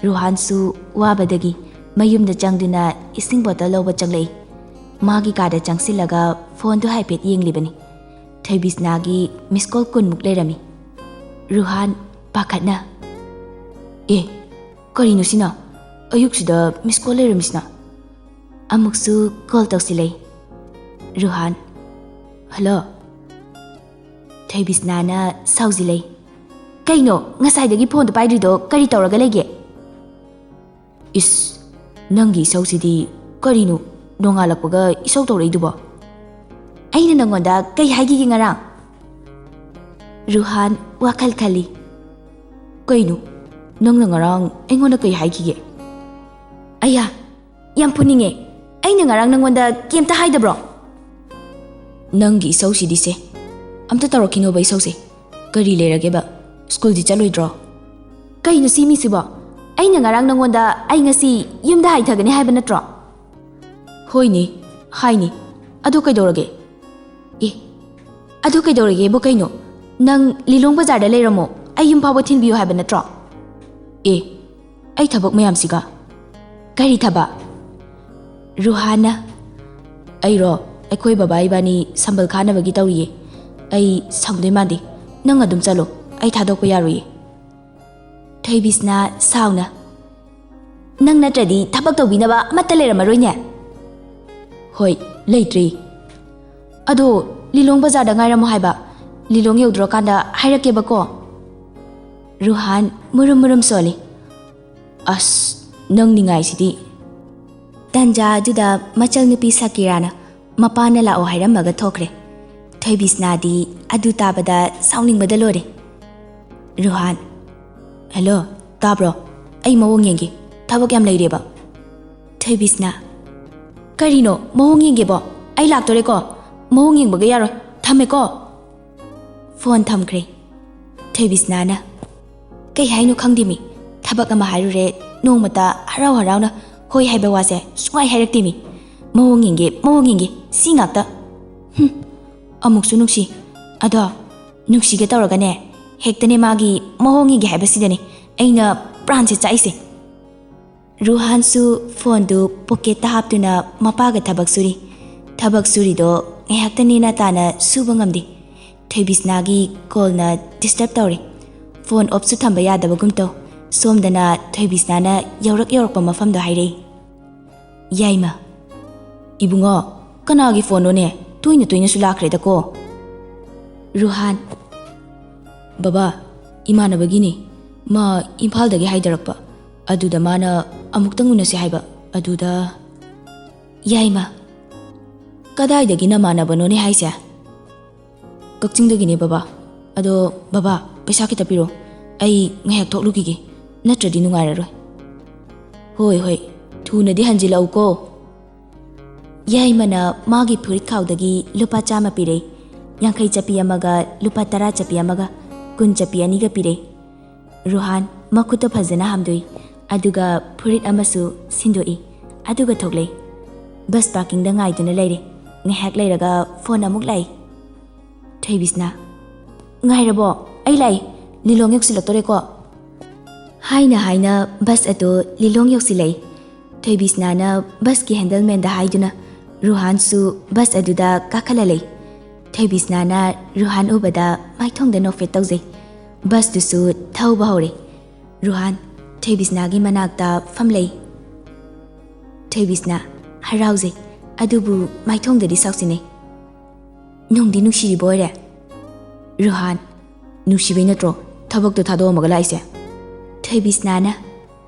ꯔꯨꯍꯥꯟꯁꯨ ꯋꯥꯕꯗꯒꯤ ꯃꯌꯨꯝꯗ ꯆꯪꯗꯨꯅ ꯏꯁꯤꯡ ꯕꯣꯇꯜ ꯂꯧꯕ ꯆꯪꯂꯛꯏ꯫ ꯃꯥꯒꯤ ꯀꯥꯗ ꯆꯪꯁꯤꯜꯂꯒ ꯐꯣꯟꯗꯨ ꯍꯥꯏꯐꯦꯠ ꯌꯦꯡꯂꯤꯕꯅꯤ꯫ ꯊꯣꯏꯕꯤꯁꯅꯥꯒꯤ ꯃꯤꯁ ꯀꯣꯜ ꯀꯨꯟꯃꯨꯛ ꯂꯩꯔꯝꯃꯤ꯫ ꯔꯨꯍꯥꯟ ꯄꯥꯈꯠꯅ, "ꯑꯦ, ꯀꯔꯤꯅꯣ ꯁꯤꯅ? ꯑꯌꯨꯛꯁꯤꯗ ꯃꯤꯁ ꯀꯣꯜ ꯂꯩꯔꯝꯃꯤꯁꯤꯅ?" ꯑꯃꯨꯛꯁꯨ ꯀꯣꯜ ꯇꯧꯁꯤꯜꯂꯛꯏ꯫ ꯔꯨꯍꯥꯟ, "ꯍꯜꯂꯣ?" ꯊꯣꯏꯕꯤꯁꯅꯥꯅ ꯁꯥꯎꯖꯤꯜꯂꯛꯏ꯫ "ꯀꯩꯅꯣ ꯉꯁꯥꯏꯗꯒꯤ ꯐꯣꯟꯗꯣ ꯄꯥꯏꯗ꯭ꯔꯤꯗꯣ ꯀꯔꯤ ꯇꯧꯔꯒ ꯂꯩꯒꯦ?" "ꯏꯁ, ꯅꯪꯒꯤ ꯏꯁꯧꯁꯤꯗꯤ ꯀꯔꯤꯅꯣ ꯅꯣꯡꯉꯥꯜꯂꯛꯄꯒ ꯏꯁꯧ ꯇꯧꯔꯛꯏꯗꯨꯕꯣ?" "ꯑꯩꯅ ꯅꯪꯉꯣꯟꯗ ꯀꯩ ꯍꯥꯏꯈꯤꯒꯦ ꯉꯔꯥꯡ?" ꯔꯨꯍꯥꯟ ꯋꯥꯈꯜ ꯈꯜꯂꯤ꯫ "ꯀꯩꯅꯣ? ꯅꯪꯅ ꯉꯔꯥꯡ ꯑꯩꯉꯣꯟꯗ ꯀꯩ ꯍꯥꯏꯈꯤꯒꯦ?" "ꯑꯌꯥ, ꯌꯥꯝ ꯐꯨꯅꯤꯡꯉꯦ꯫ ꯑꯩꯅ ꯉꯔꯥꯡ ꯅꯪꯉꯣꯟꯗ ꯀꯩꯝꯇ ꯍꯥꯏꯗꯕ꯭ꯔꯣ? ꯅꯪꯒꯤ ꯏꯁꯧꯁꯤꯗꯤꯁꯦ꯫ ꯑꯝꯇ ꯇꯧꯔꯛꯈꯤꯅꯣꯕ ꯏꯁꯧꯁꯦ꯫ ꯀꯔꯤ ꯂꯩꯔꯒꯦꯕ? ꯁ꯭ꯀꯨꯜꯗꯤ ꯆꯠꯂꯣꯏꯗ꯭ꯔꯣ? ꯀꯩꯅꯣ ꯁꯤ ꯃꯤꯁꯤꯕꯣ? ꯑꯩꯅ ꯉꯔꯥꯡ ꯅꯪꯉꯣꯟꯗ ꯑꯩ ꯉꯁꯤ ꯌꯨꯝꯗ ꯍꯥꯏꯊꯒꯅꯤ ꯍꯥꯏꯕ ꯅꯠꯇ꯭ꯔꯣ? ꯍꯣꯏꯅꯦ, ꯍꯥꯏꯅꯤ꯫ ꯑꯗꯨ ꯀꯩꯗꯧꯔꯒꯦ? ꯑꯦ, ꯑꯗꯨ ꯀꯩꯗꯧꯔꯒꯦꯕꯨ ꯀꯩꯅꯣ? ꯅꯪ ꯂꯤꯂꯣꯡ ꯕꯖꯥꯔꯗ ꯂꯩꯔꯝꯃꯣ, ꯑꯩ ꯌꯨꯝ ꯐꯥꯎꯕ ꯊꯤꯟꯕꯤꯌꯨ ꯍꯥꯏꯕ ꯅꯠꯇ꯭ꯔꯣ? ꯑꯦ, ꯑꯩ ꯊꯕꯛ ꯃꯌꯥꯝꯁꯤꯒ꯫ ꯀꯔꯤ ꯊꯕꯛ? ꯔꯨꯍꯥꯟꯅ꯫ ꯑꯩꯔꯣ? ꯑꯩꯈꯣꯏ ꯕꯕꯥ ꯏꯕꯥꯅꯤ ꯁꯝꯕꯜ ꯈꯥꯅꯕꯒꯤ ꯇꯧꯔꯤꯌꯦ꯫ ꯑꯩ ꯁꯪꯗꯣꯏ ꯃꯥꯟꯗꯦ꯫ ꯅꯪ ꯑꯗꯨꯝ ꯆꯠꯂꯣ, ꯑꯩ ꯊꯥꯗꯣꯛꯄ ꯌꯥꯔꯣꯏꯌꯦ꯫ ꯊꯣꯏꯕꯤꯁꯅ ꯁꯥꯎꯅ, "ꯅꯪ ꯅꯠꯇ꯭ꯔꯗꯤ ꯊꯕꯛ ꯇꯧꯕꯤꯅꯕ ꯑꯃꯠꯇ ꯂꯩꯔꯝꯃꯔꯣꯏꯅꯦ?" "ꯍꯣꯏ, ꯂꯩꯇ꯭ꯔꯤ꯫ ꯑꯗꯣ ꯂꯤꯂꯣꯡ ꯕꯖꯥꯔꯗ ꯉꯥꯏꯔꯝꯃꯣ ꯍꯥꯏꯕ꯫ ꯂꯤꯂꯣꯡ ꯌꯧꯗ꯭ꯔꯀꯥꯟꯗ ꯍꯥꯏꯔꯛꯀꯦꯕꯀꯣ꯫" ꯔꯨꯍꯥꯟ ꯃꯨꯔꯨꯝ ꯃꯨꯔꯨꯝ ꯁꯣꯜꯂꯤ꯫ "ꯑꯁ, ꯅꯪ ꯅꯤꯡꯉꯥꯏꯁꯤꯗꯤ!" ꯇꯟꯖꯥ ꯑꯗꯨꯗ ꯃꯆꯜ ꯅꯨꯄꯤ ꯁꯀꯤꯔꯥꯅ ꯃꯄꯥꯅ ꯂꯥꯛꯑꯣ ꯍꯥꯏꯔꯝꯃꯒ ꯊꯣꯛꯈ꯭ꯔꯦ꯫ ꯊꯣꯏꯕꯤꯁꯅꯥꯗꯤ ꯑꯗꯨ ꯇꯥꯕꯗ ꯁꯥꯎꯅꯤꯡꯕꯗ ꯂꯣꯏꯔꯦ꯫ ꯔꯨꯍꯥꯟ, "ꯍꯦꯜꯂꯣ, ꯇꯥꯕ꯭ꯔꯣ? ꯑꯩ ꯃꯑꯣꯡ ꯌꯦꯡꯒꯦ, ꯊꯕꯛ ꯌꯥꯝ ꯂꯩꯔꯦꯕ꯫" ꯊꯣꯏꯕꯤꯁꯅꯥ, "ꯀꯔꯤꯅꯣ ꯃꯑꯣꯡ ꯌꯦꯡꯒꯦꯕꯣ? ꯑꯩ ꯂꯥꯛꯇꯣꯔꯦꯀꯣ, ꯃꯑꯣꯡ ꯌꯦꯡꯕꯒ ꯌꯥꯔꯣꯏ, ꯊꯝꯃꯦꯀꯣ꯫" ꯐꯣꯟ ꯊꯝꯈ꯭ꯔꯦ꯫ ꯊꯣꯏꯕꯤꯁꯅꯥꯅ, "ꯀꯩ ꯍꯥꯏꯅꯣ ꯈꯪꯗꯦꯃꯤ, ꯊꯕꯛ ꯑꯃ ꯍꯥꯏꯔꯨꯔꯦ, ꯅꯣꯡꯃꯇ ꯍꯔꯥꯎ ꯍꯔꯥꯎꯅ ꯍꯣꯏ ꯍꯥꯏꯕ ꯋꯥꯁꯦ ꯁꯨꯡꯍꯥꯏ ꯍꯥꯏꯔꯛꯇꯦꯃꯤ꯫ ꯃꯑꯣꯡ ꯌꯦꯡꯒꯦ, ꯃꯑꯣꯡ ꯌꯦꯡꯒꯦ, ꯁꯤ ꯉꯥꯛꯇ꯫ ꯍꯨꯝ, ꯑꯃꯨꯛꯁꯨ ꯅꯨꯡꯁꯤ꯫ ꯑꯗꯣ ꯅꯨꯡꯁꯤꯒꯦ ꯇꯧꯔꯒꯅꯦ, ꯍꯦꯛꯇꯅꯦ ꯃꯥꯒꯤ ꯃꯑꯣꯡ ꯌꯦꯡꯒꯦ ꯍꯥꯏꯕꯁꯤꯗꯅꯦ ꯑꯩꯅ ꯄ꯭ꯔꯥꯟꯁꯦ ꯆꯥꯛꯏꯁꯦ꯫" ꯔꯨꯍꯥꯟꯁꯨ ꯐꯣꯟꯗꯨ ꯄꯣꯀꯦꯠꯇ ꯍꯥꯞꯇꯨꯅ ꯃꯄꯥꯒ ꯊꯕꯛ ꯁꯨꯔꯤ꯫ ꯊꯕꯛ ꯁꯨꯔꯤꯗꯣ ꯉꯥꯏꯍꯥꯛꯇ ꯅꯦꯅꯥ ꯇꯥꯅ ꯁꯨꯕ ꯉꯝꯗꯦ꯫ ꯊꯣꯏꯕꯤꯁꯅꯥꯒꯤ ꯀꯣꯜꯅ ꯗꯤꯁꯇꯔꯕ ꯇꯧꯔꯦ꯫ ꯐꯣꯟ ꯑꯣꯐꯁꯨ ꯊꯝꯕ ꯌꯥꯗꯕꯒꯨꯝ ꯇꯧ꯫ ꯁꯣꯝꯗꯅ ꯊꯣꯏꯕꯤꯁꯅꯥꯅ ꯌꯧꯔꯛ ꯌꯧꯔꯛꯄ ꯃꯐꯝꯗꯣ ꯍꯥꯏꯔꯛꯏ꯫ ꯌꯥꯏꯃ, "ꯏꯕꯨꯡꯉꯣ, ꯀꯅꯥꯒꯤ ꯐꯣꯟꯅꯣꯅꯦ? ꯇꯣꯏꯅ ꯇꯣꯏꯅꯁꯨ ꯂꯥꯛꯈ꯭ꯔꯦꯗꯀꯣ꯫" ꯔꯨꯍꯥꯟ, "ꯕꯕꯥ, ꯏꯃꯥꯟꯅꯕꯒꯤꯅꯤ꯫ ꯃꯥ ꯏꯝꯐꯥꯜꯗꯒꯤ ꯍꯥꯏꯗꯔꯛꯄ꯫ ꯑꯗꯨꯗ ꯃꯥꯅ ꯑꯃꯨꯛꯇꯪ ꯎꯅꯁꯦ ꯍꯥꯏꯕ꯫ ꯑꯗꯨꯗ..." ꯌꯥꯏꯃ, "ꯀꯗꯥꯏꯗꯒꯤ ꯅꯃꯥꯟꯅꯕꯅꯣꯅꯦ ꯍꯥꯏꯁꯦ?" "ꯀꯛꯆꯤꯡꯗꯒꯤꯅꯦ ꯕꯕꯥ꯫ ꯑꯗꯣ ꯕꯕꯥ, ꯄꯩꯁꯥ ꯈꯤꯇ ꯄꯤꯔꯣ꯫ ꯑꯩ ꯉꯥꯏꯍꯥꯛ ꯊꯣꯛꯂꯨꯈꯤꯒꯦ, ꯅꯠꯇ꯭ꯔꯗꯤ ꯅꯨꯡꯉꯥꯏꯔꯔꯣꯏ꯫" "ꯍꯣꯏ, ꯍꯣꯏ, ꯊꯨꯅꯗꯤ ꯍꯟꯖꯤꯜꯂꯛꯎꯀꯣ꯫ ꯌꯥꯏꯃꯅ ꯃꯥꯒꯤ ꯐꯨꯔꯤꯠ ꯈꯥꯎꯗꯒꯤ ꯂꯨꯄꯥ ꯆꯥꯝꯃ ꯄꯤꯔꯛꯏ꯫ ꯌꯥꯡꯈꯩ ꯆꯞꯄꯤ ꯑꯃꯒ ꯂꯨꯄꯥ ꯇꯔꯥ ꯆꯞꯄꯤ ꯑꯃꯒ ꯀꯨꯟ ꯆꯞꯄꯤ ꯑꯅꯤꯒ ꯄꯤꯔꯛꯏ꯫ ꯔꯨꯍꯥꯟ ꯃꯈꯨꯠꯇ ꯐꯖꯅ ꯍꯥꯝꯗꯣꯛꯏ, ꯑꯗꯨꯒ ꯐꯨꯔꯤꯠ ꯑꯃꯁꯨ ꯁꯤꯟꯗꯣꯛꯏ, ꯑꯗꯨꯒ ꯊꯣꯛꯂꯛꯏ꯫ ꯕꯁ ꯄꯥꯔꯀꯤꯡꯗ ꯉꯥꯏꯗꯨꯅ ꯂꯩꯔꯦ꯫ ꯉꯥꯏꯍꯥꯛ ꯂꯩꯔꯒ ꯐꯣꯟ ꯑꯃꯨꯛ ꯂꯥꯛꯏ꯫ ꯊꯣꯏꯕꯤꯁꯅ, "ꯉꯥꯏꯔꯕꯣ? ꯑꯩ ꯂꯥꯛꯏ꯫ ꯂꯤꯂꯣꯡ ꯌꯧꯁꯤꯜꯂꯛꯇꯣꯔꯦꯀꯣ?" ꯍꯥꯏꯅ ꯍꯥꯏꯅ ꯕꯁ ꯑꯗꯨ ꯂꯤꯂꯣꯡ ꯌꯧꯁꯤꯜꯂꯛꯏ꯫ ꯊꯣꯏꯕꯤꯁꯅꯥꯅ ꯕꯁꯀꯤ ꯍꯦꯟꯗꯜꯃꯦꯟꯗ ꯍꯥꯏꯗꯨꯅ ꯔꯨꯍꯥꯟꯁꯨ ꯕꯁ ꯑꯗꯨꯗ ꯀꯥꯈꯠꯍꯜꯂꯛꯏ꯫ ꯊꯣꯏꯕꯤꯁꯅꯥꯅ ꯔꯨꯍꯥꯟ ꯎꯕꯗ ꯃꯥꯏꯊꯣꯡꯗ ꯅꯣꯛꯐꯦꯠ ꯇꯧꯖꯩ꯫ ꯕꯁꯇꯨꯁꯨ ꯊꯧꯕ ꯍꯧꯔꯦ꯫ ꯔꯨꯍꯥꯟ ꯊꯣꯏꯕꯤꯁꯅꯥꯒꯤ ꯃꯅꯥꯛꯇ ꯐꯝꯂꯩ꯫ ꯊꯣꯏꯕꯤꯁꯅꯥ ꯍꯔꯥꯎꯖꯩ, ꯑꯗꯨꯕꯨ ꯃꯥꯏꯊꯣꯡꯗꯗꯤ ꯁꯥꯎꯁꯤꯟꯅꯩ꯫ "ꯅꯨꯡꯗꯤ ꯅꯨꯡꯁꯤꯔꯤꯕ ꯑꯣꯏꯔꯦ?" ꯔꯨꯍꯥꯟ, "ꯅꯨꯡꯁꯤꯕꯩ ꯅꯠꯇ꯭ꯔꯣ ꯊꯕꯛꯇꯣ ꯊꯥꯗꯣꯛꯑꯝꯃꯒ ꯂꯥꯛꯏꯁꯦ?" ꯊꯣꯏꯕꯤꯁꯅꯥꯅ,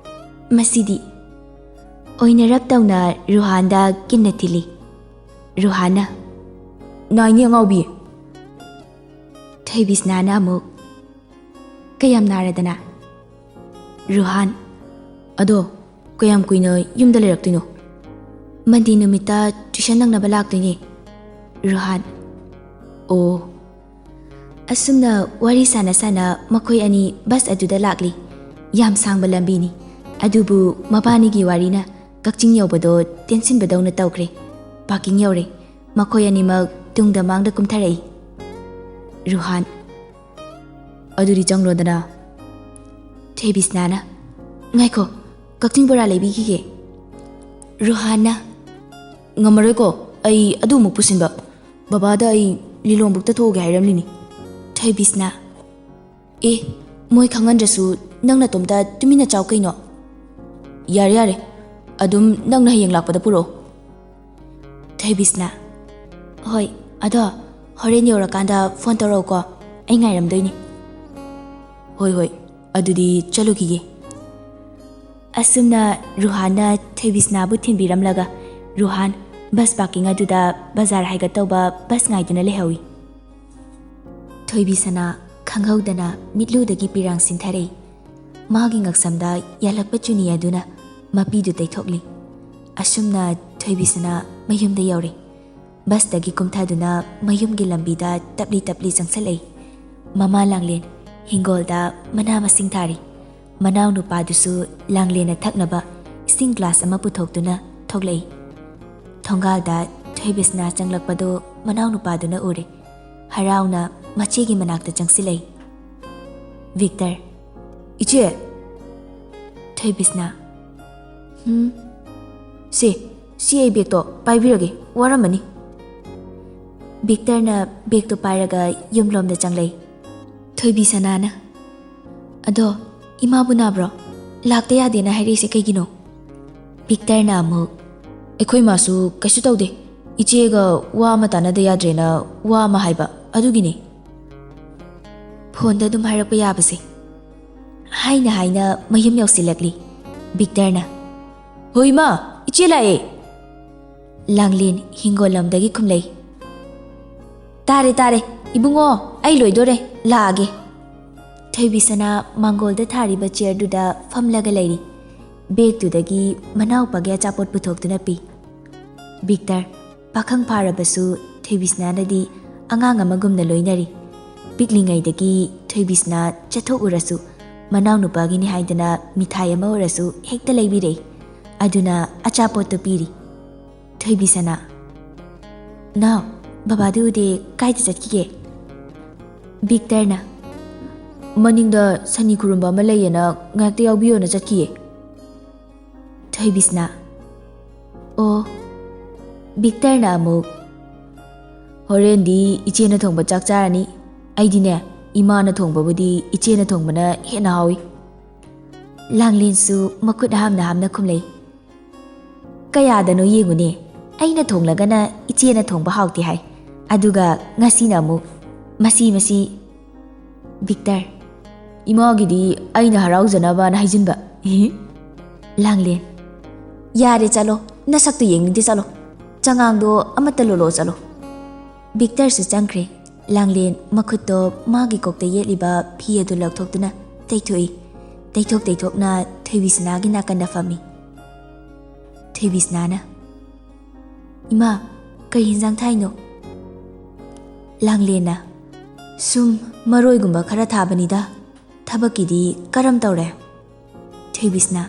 "ꯃꯁꯤꯗꯤ" ꯑꯣꯏꯅꯔꯞ ꯇꯧꯅ ꯔꯨꯍꯥꯟꯗ ꯀꯤꯟꯅ ꯊꯤꯜꯂꯤ꯫ ꯔꯨꯍꯥꯟꯅ, "ꯅꯥꯏꯅꯦ ꯑꯉꯥꯎꯕꯤ!" ꯊꯣꯏꯕꯤꯁꯅꯥꯅ ꯑꯃꯨꯛ, "ꯀꯌꯥꯝ ꯅꯥꯔꯗꯅ?" ꯔꯨꯍꯥꯟ, "ꯑꯗꯣ ꯀꯌꯥꯝ ꯀꯨꯏꯅ ꯌꯨꯝꯗ ꯂꯩꯔꯛꯇꯣꯏꯅꯣ?" "ꯃꯟꯗꯦ ꯅꯨꯃꯤꯠꯇ ꯇ꯭ꯌꯨꯁꯟ ꯅꯪꯅꯕ ꯂꯥꯛꯇꯣꯏꯅꯦ꯫" ꯔꯨꯍꯥꯟ, "ꯑꯣ꯫" ꯑꯁꯨꯝꯅ ꯋꯥꯔꯤ ꯁꯥꯟꯅ ꯁꯥꯟꯅ ꯃꯈꯣꯏ ꯑꯅꯤ ꯕꯁ ꯑꯗꯨꯗ ꯂꯥꯛꯂꯤ꯫ ꯌꯥꯝ ꯁꯥꯡꯕ ꯂꯝꯕꯤꯅꯤ, ꯑꯗꯨꯕꯨ ꯃꯕꯥꯅꯤꯒꯤ ꯋꯥꯔꯤꯅ ꯀꯛꯆꯤꯡ ꯌꯧꯕꯗꯣ ꯇꯦꯟꯁꯤꯟꯕꯗꯧꯅ ꯇꯧꯈ꯭ꯔꯦ꯫ ꯄꯥꯔꯀꯤꯡ ꯌꯧꯔꯦ꯫ ꯃꯈꯣꯏ ꯑꯅꯤꯃꯛ ꯇꯨꯡꯗ ꯃꯥꯡꯗ ꯀꯨꯝꯊꯔꯛꯏ꯫ ꯔꯨꯍꯥꯟ, "ꯑꯗꯨꯗꯤ ꯆꯪꯂꯣꯗꯅ꯫" ꯊꯣꯏꯕꯤꯁꯅꯥꯅ, "ꯉꯥꯏꯈꯣ, ꯀꯛꯆꯤꯡ ꯕꯣꯔꯥ ꯂꯩꯕꯤꯈꯤꯒꯦ꯫" ꯔꯨꯍꯥꯟꯅ, "ꯉꯝꯃꯔꯣꯏꯀꯣ ꯑꯩ ꯑꯗꯨꯃꯨꯛ ꯄꯨꯁꯤꯟꯕ꯫ ꯕꯕꯥꯗ ꯑꯩ ꯂꯤꯂꯣꯡꯕꯨꯛꯇ ꯊꯣꯛꯎꯒꯦ ꯍꯥꯏꯔꯝꯂꯤꯅꯤ꯫" ꯊꯣꯏꯕꯤꯁꯅꯥ, "ꯑꯦ, ꯃꯣꯏ ꯈꯪꯍꯟꯗ꯭ꯔꯁꯨ ꯅꯪ ꯅꯇꯣꯝꯇ ꯇꯨꯃꯤꯟꯅ ꯆꯥꯎ ꯀꯩꯅꯣ꯫" "ꯌꯥꯔꯦ, ꯌꯥꯔꯦ, ꯑꯗꯨꯝ ꯅꯪꯅ ꯍꯌꯦꯡ ꯂꯥꯛꯄꯗ ꯄꯨꯔꯛꯑꯣ꯫" ꯊꯣꯏꯕꯤꯁꯅꯥ, "ꯍꯣꯏ, ꯑꯗꯣ ꯍꯣꯔꯦꯟ ꯌꯧꯔꯀꯥꯟꯗ ꯐꯣꯟ ꯇꯧꯔꯛꯎꯀꯣ, ꯑꯩ ꯉꯥꯏꯔꯝꯗꯣꯏꯅꯤ꯫" "ꯍꯣꯏ, ꯍꯣꯏ, ꯑꯗꯨꯗꯤ ꯆꯠꯂꯨꯈꯤꯒꯦ꯫" ꯑꯁꯨꯝꯅ ꯔꯨꯍꯥꯟꯅ ꯊꯣꯏꯕꯤꯁꯅꯥꯕꯨ ꯊꯤꯟꯕꯤꯔꯝꯂꯒ ꯔꯨꯍꯥꯟ ꯕꯁ ꯄꯥꯔꯀꯤꯡ ꯑꯗꯨꯗ ꯕꯖꯥꯔ ꯍꯥꯏꯒꯠꯇꯧꯕ ꯕꯁ ꯉꯥꯏꯗꯨꯅ ꯂꯩꯍꯧꯏ꯫ ꯊꯣꯏꯕꯤꯁꯅꯥ ꯈꯪꯍꯧꯗꯅ ꯃꯤꯠꯂꯨꯗꯒꯤ ꯄꯤꯔꯥꯡ ꯁꯤꯟꯊꯔꯛꯏ꯫ ꯃꯥꯒꯤ ꯉꯛꯁꯝꯗ ꯌꯥꯜꯂꯛꯄ ꯆꯨꯅꯤ ꯑꯗꯨꯅ ꯃꯄꯤꯗꯨ ꯇꯩꯊꯣꯛꯂꯤ꯫ ꯑꯁꯨꯝꯅ ꯊꯣꯏꯕꯤꯁꯅꯥ ꯃꯌꯨꯝꯗ ꯌꯧꯔꯦ꯫ ꯕꯁꯇꯒꯤ ꯀꯨꯝꯊꯗꯨꯅ ꯃꯌꯨꯝꯒꯤ ꯂꯝꯕꯤꯗ ꯇꯞꯂꯤ ꯇꯞꯂꯤ ꯆꯪꯁꯤꯜꯂꯛꯏ꯫ ꯃꯃꯥ ꯂꯥꯡꯂꯦꯟ ꯍꯤꯡꯒꯣꯜꯗ ꯃꯅꯥ ꯃꯁꯤꯡ ꯊꯥꯔꯤ꯫ ꯃꯅꯥꯎ ꯅꯨꯄꯥꯗꯨꯁꯨ ꯂꯥꯡꯂꯦꯟꯅ ꯊꯛꯅꯕ ꯏꯁꯤꯡ ꯒ꯭ꯂꯥꯁ ꯑꯃ ꯄꯨꯊꯣꯛꯇꯨꯅ ꯊꯣꯛꯂꯛꯏ꯫ ꯊꯣꯡꯒꯥꯜꯗ ꯊꯣꯏꯕꯤꯁꯅꯥ ꯆꯪꯂꯛꯄꯗꯨ ꯃꯅꯥꯎ ꯅꯨꯄꯥꯗꯨꯅ ꯎꯔꯦ꯫ ꯍꯔꯥꯎꯅ ꯃꯆꯦꯒꯤ ꯃꯅꯥꯛꯇ ꯆꯪꯁꯤꯜꯂꯛꯏ꯫ ꯚꯤꯛꯇꯔ, "ꯏꯆꯦ!" ꯊꯣꯏꯕꯤꯁꯅꯥ, "ꯍꯨꯝ?" "ꯁꯦ, ꯁꯤ ꯑꯩ ꯕꯦꯒꯇꯣ ꯄꯥꯏꯕꯤꯔꯒꯦ, ꯋꯥꯔꯝꯃꯅꯤ꯫" ꯚꯤꯛꯇꯔꯅ ꯕꯦꯒꯇꯣ ꯄꯥꯏꯔꯒ ꯌꯨꯝꯂꯣꯝꯗ ꯆꯪꯂꯛꯏ꯫ ꯊꯣꯏꯕꯤꯁꯅꯥꯅ, "ꯑꯗꯣ, ꯏꯃꯥꯕꯨ ꯅꯥꯕ꯭ꯔꯣ? ꯂꯥꯛꯇ ꯌꯥꯗꯦꯅ ꯍꯥꯏꯔꯛꯏꯁꯦ ꯀꯩꯒꯤꯅꯣ?" ꯚꯤꯛꯇꯔꯅ ꯑꯃꯨꯛ, "ꯑꯩꯈꯣꯏ ꯃꯥꯁꯨ ꯀꯩꯁꯨ ꯇꯧꯗꯦ, ꯏꯆꯦꯒ ꯋꯥ ꯑꯃ ꯇꯥꯟꯅꯗ ꯌꯥꯗ꯭ꯔꯦꯅ ꯋꯥ ꯑꯃ ꯍꯥꯏꯕ, ꯑꯗꯨꯒꯤꯅꯦ꯫ ꯐꯣꯟꯗ ꯑꯗꯨꯝ ꯍꯥꯏꯔꯛꯄ ꯌꯥꯕꯁꯦ꯫" ꯍꯥꯏꯅ ꯍꯥꯏꯅ ꯃꯌꯨꯝ ꯌꯧꯁꯤꯜꯂꯛꯂꯤ꯫ ꯚꯤꯛꯇꯔꯅ, "ꯍꯣ ꯏꯃꯥ, ꯏꯆꯦ ꯂꯥꯛꯑꯦ!" ꯂꯥꯡꯂꯦꯟ ꯍꯤꯡꯒꯣꯜ ꯂꯣꯝꯗꯒꯤ ꯈꯨꯝꯂꯩ꯫ "ꯇꯥꯔꯦ, ꯇꯥꯔꯦ꯫ ꯏꯕꯨꯡꯉꯣ, ꯑꯩ ꯂꯣꯏꯗꯣꯔꯦ, ꯂꯥꯛꯑꯒꯦ꯫" ꯊꯣꯏꯕꯤꯁꯅꯥ ꯃꯥꯡꯒꯣꯜꯗ ꯊꯥꯔꯤꯕ ꯆꯤꯌꯔꯗꯨꯗ ꯐꯝꯂꯒ ꯂꯩꯔꯤ꯫ ꯕꯦꯒꯇꯨꯗꯒꯤ ꯃꯅꯥꯎꯄꯥꯒꯤ ꯑꯆꯥꯄꯣꯠ ꯄꯨꯊꯣꯛꯇꯨꯅ ꯄꯤ꯫ ꯚꯤꯛꯇꯔ, ꯄꯥꯈꯪ ꯐꯥꯔꯕꯁꯨ ꯊꯣꯏꯕꯤꯁꯅꯥꯅꯗꯤ ꯑꯉꯥꯡ ꯑꯃꯒꯨꯝꯅ ꯂꯣꯏꯅꯔꯤ꯫ ꯄꯤꯛꯂꯤꯉꯩꯗꯒꯤ ꯊꯣꯏꯕꯤꯁꯅꯥ ꯆꯠꯊꯣꯛꯎꯔꯁꯨ ꯃꯅꯥꯎꯅꯨꯄꯥꯒꯤꯅꯤ ꯍꯥꯏꯗꯅ ꯃꯤꯊꯥꯏ ꯑꯃ ꯑꯣꯏꯔꯁꯨ ꯍꯦꯛꯇ ꯂꯩꯕꯤꯔꯛꯏ꯫ ꯑꯗꯨꯅ ꯑꯆꯥꯄꯣꯠꯇꯨ ꯄꯤꯔꯤ꯫ ꯊꯣꯏꯕꯤꯁꯅꯥ, "ꯅꯥꯎ, ꯕꯕꯥꯗꯤ ꯎꯗꯦ, ꯀꯥꯏꯗ ꯆꯠꯈꯤꯒꯦ?" ꯚꯤꯛꯇꯔꯅ, "ꯃꯅꯤꯡꯗ ꯁꯅꯤ ꯈꯨꯔꯨꯝꯕ ꯑꯃ ꯂꯩꯌꯦꯅ ꯉꯥꯏꯍꯥꯛꯇ ꯌꯥꯎꯕꯤꯌꯣꯅ ꯆꯠꯈꯤꯌꯦ꯫" ꯊꯣꯏꯕꯤꯁꯅꯥ, "ꯑꯣ꯫" ꯚꯤꯛꯇꯔꯅ ꯑꯃꯨꯛ, "ꯍꯣꯔꯦꯟꯗꯤ ꯏꯆꯦꯅ ꯊꯣꯡꯕ ꯆꯥꯛ ꯆꯥꯔꯅꯤ꯫ ꯑꯩꯗꯤꯅꯦ, ꯏꯃꯥꯅ ꯊꯣꯡꯕꯕꯨꯗꯤ ꯏꯆꯦꯅ ꯊꯣꯡꯕꯅ ꯍꯦꯟꯅ ꯍꯥꯎꯏ꯫" ꯂꯥꯡꯂꯦꯟꯁꯨ ꯃꯈꯨꯠ ꯍꯥꯝꯅ ꯍꯥꯝꯅ ꯈꯨꯝꯂꯩ꯫ "ꯀꯌꯥꯗꯅꯣ ꯌꯦꯡꯉꯨꯅꯦ, ꯑꯩꯅ ꯊꯣꯡꯂꯒꯅ ꯏꯆꯦꯅ ꯊꯣꯡꯕ ꯍꯥꯎꯇꯦ ꯍꯥꯏ, ꯑꯗꯨꯒ ꯉꯁꯤꯅ ꯑꯃꯨꯛ ꯃꯁꯤ, ꯃꯁꯤ꯫" ꯚꯤꯛꯇꯔ, "ꯏꯃꯥꯒꯤꯗꯤ ꯑꯩꯅ ꯍꯔꯥꯎꯖꯅꯕꯅ ꯍꯥꯏꯖꯤꯟꯕ꯫" ꯂꯥꯡꯂꯦꯟ, "ꯌꯥꯔꯦ, ꯆꯠꯂꯣ, ꯅꯁꯛꯇꯨ ꯌꯦꯡꯅꯤꯡꯗꯦ, ꯆꯠꯂꯣ꯫ ꯆꯉꯥꯡꯗꯣ ꯑꯃꯠꯇ ꯂꯣꯜꯂꯛꯑꯣ, ꯆꯠꯂꯣ꯫" ꯚꯤꯛꯇꯔꯁꯨ ꯆꯪꯈ꯭ꯔꯦ꯫ ꯂꯥꯡꯂꯦꯟ ꯃꯈꯨꯠꯇꯣ ꯃꯥꯒꯤ ꯀꯣꯛꯇ ꯌꯦꯠꯂꯤꯕ ꯐꯤ ꯑꯗꯨ ꯂꯧꯊꯣꯛꯇꯨꯅ ꯇꯩꯊꯣꯛꯏ꯫ ꯇꯩꯊꯣꯛ ꯇꯩꯊꯣꯛꯅ ꯊꯣꯏꯕꯤꯁꯅꯥꯒꯤ ꯅꯥꯀꯟꯗ ꯐꯝꯃꯤ꯫ ꯊꯣꯏꯕꯤꯁꯅꯥꯅ, "ꯏꯃꯥ, ꯀꯩ ꯍꯤꯟꯖꯥꯡ ꯊꯥꯏꯅꯣ?" ꯂꯥꯡꯂꯦꯟꯅ, "ꯁꯨꯝ ꯃꯔꯣꯏꯒꯨꯝꯕ ꯈꯔ ꯊꯥꯕꯅꯤꯗ, ꯊꯕꯛꯀꯤꯗꯤ ꯀꯔꯝ ꯇꯧꯔꯦ?" ꯊꯣꯏꯕꯤꯁꯅꯥ,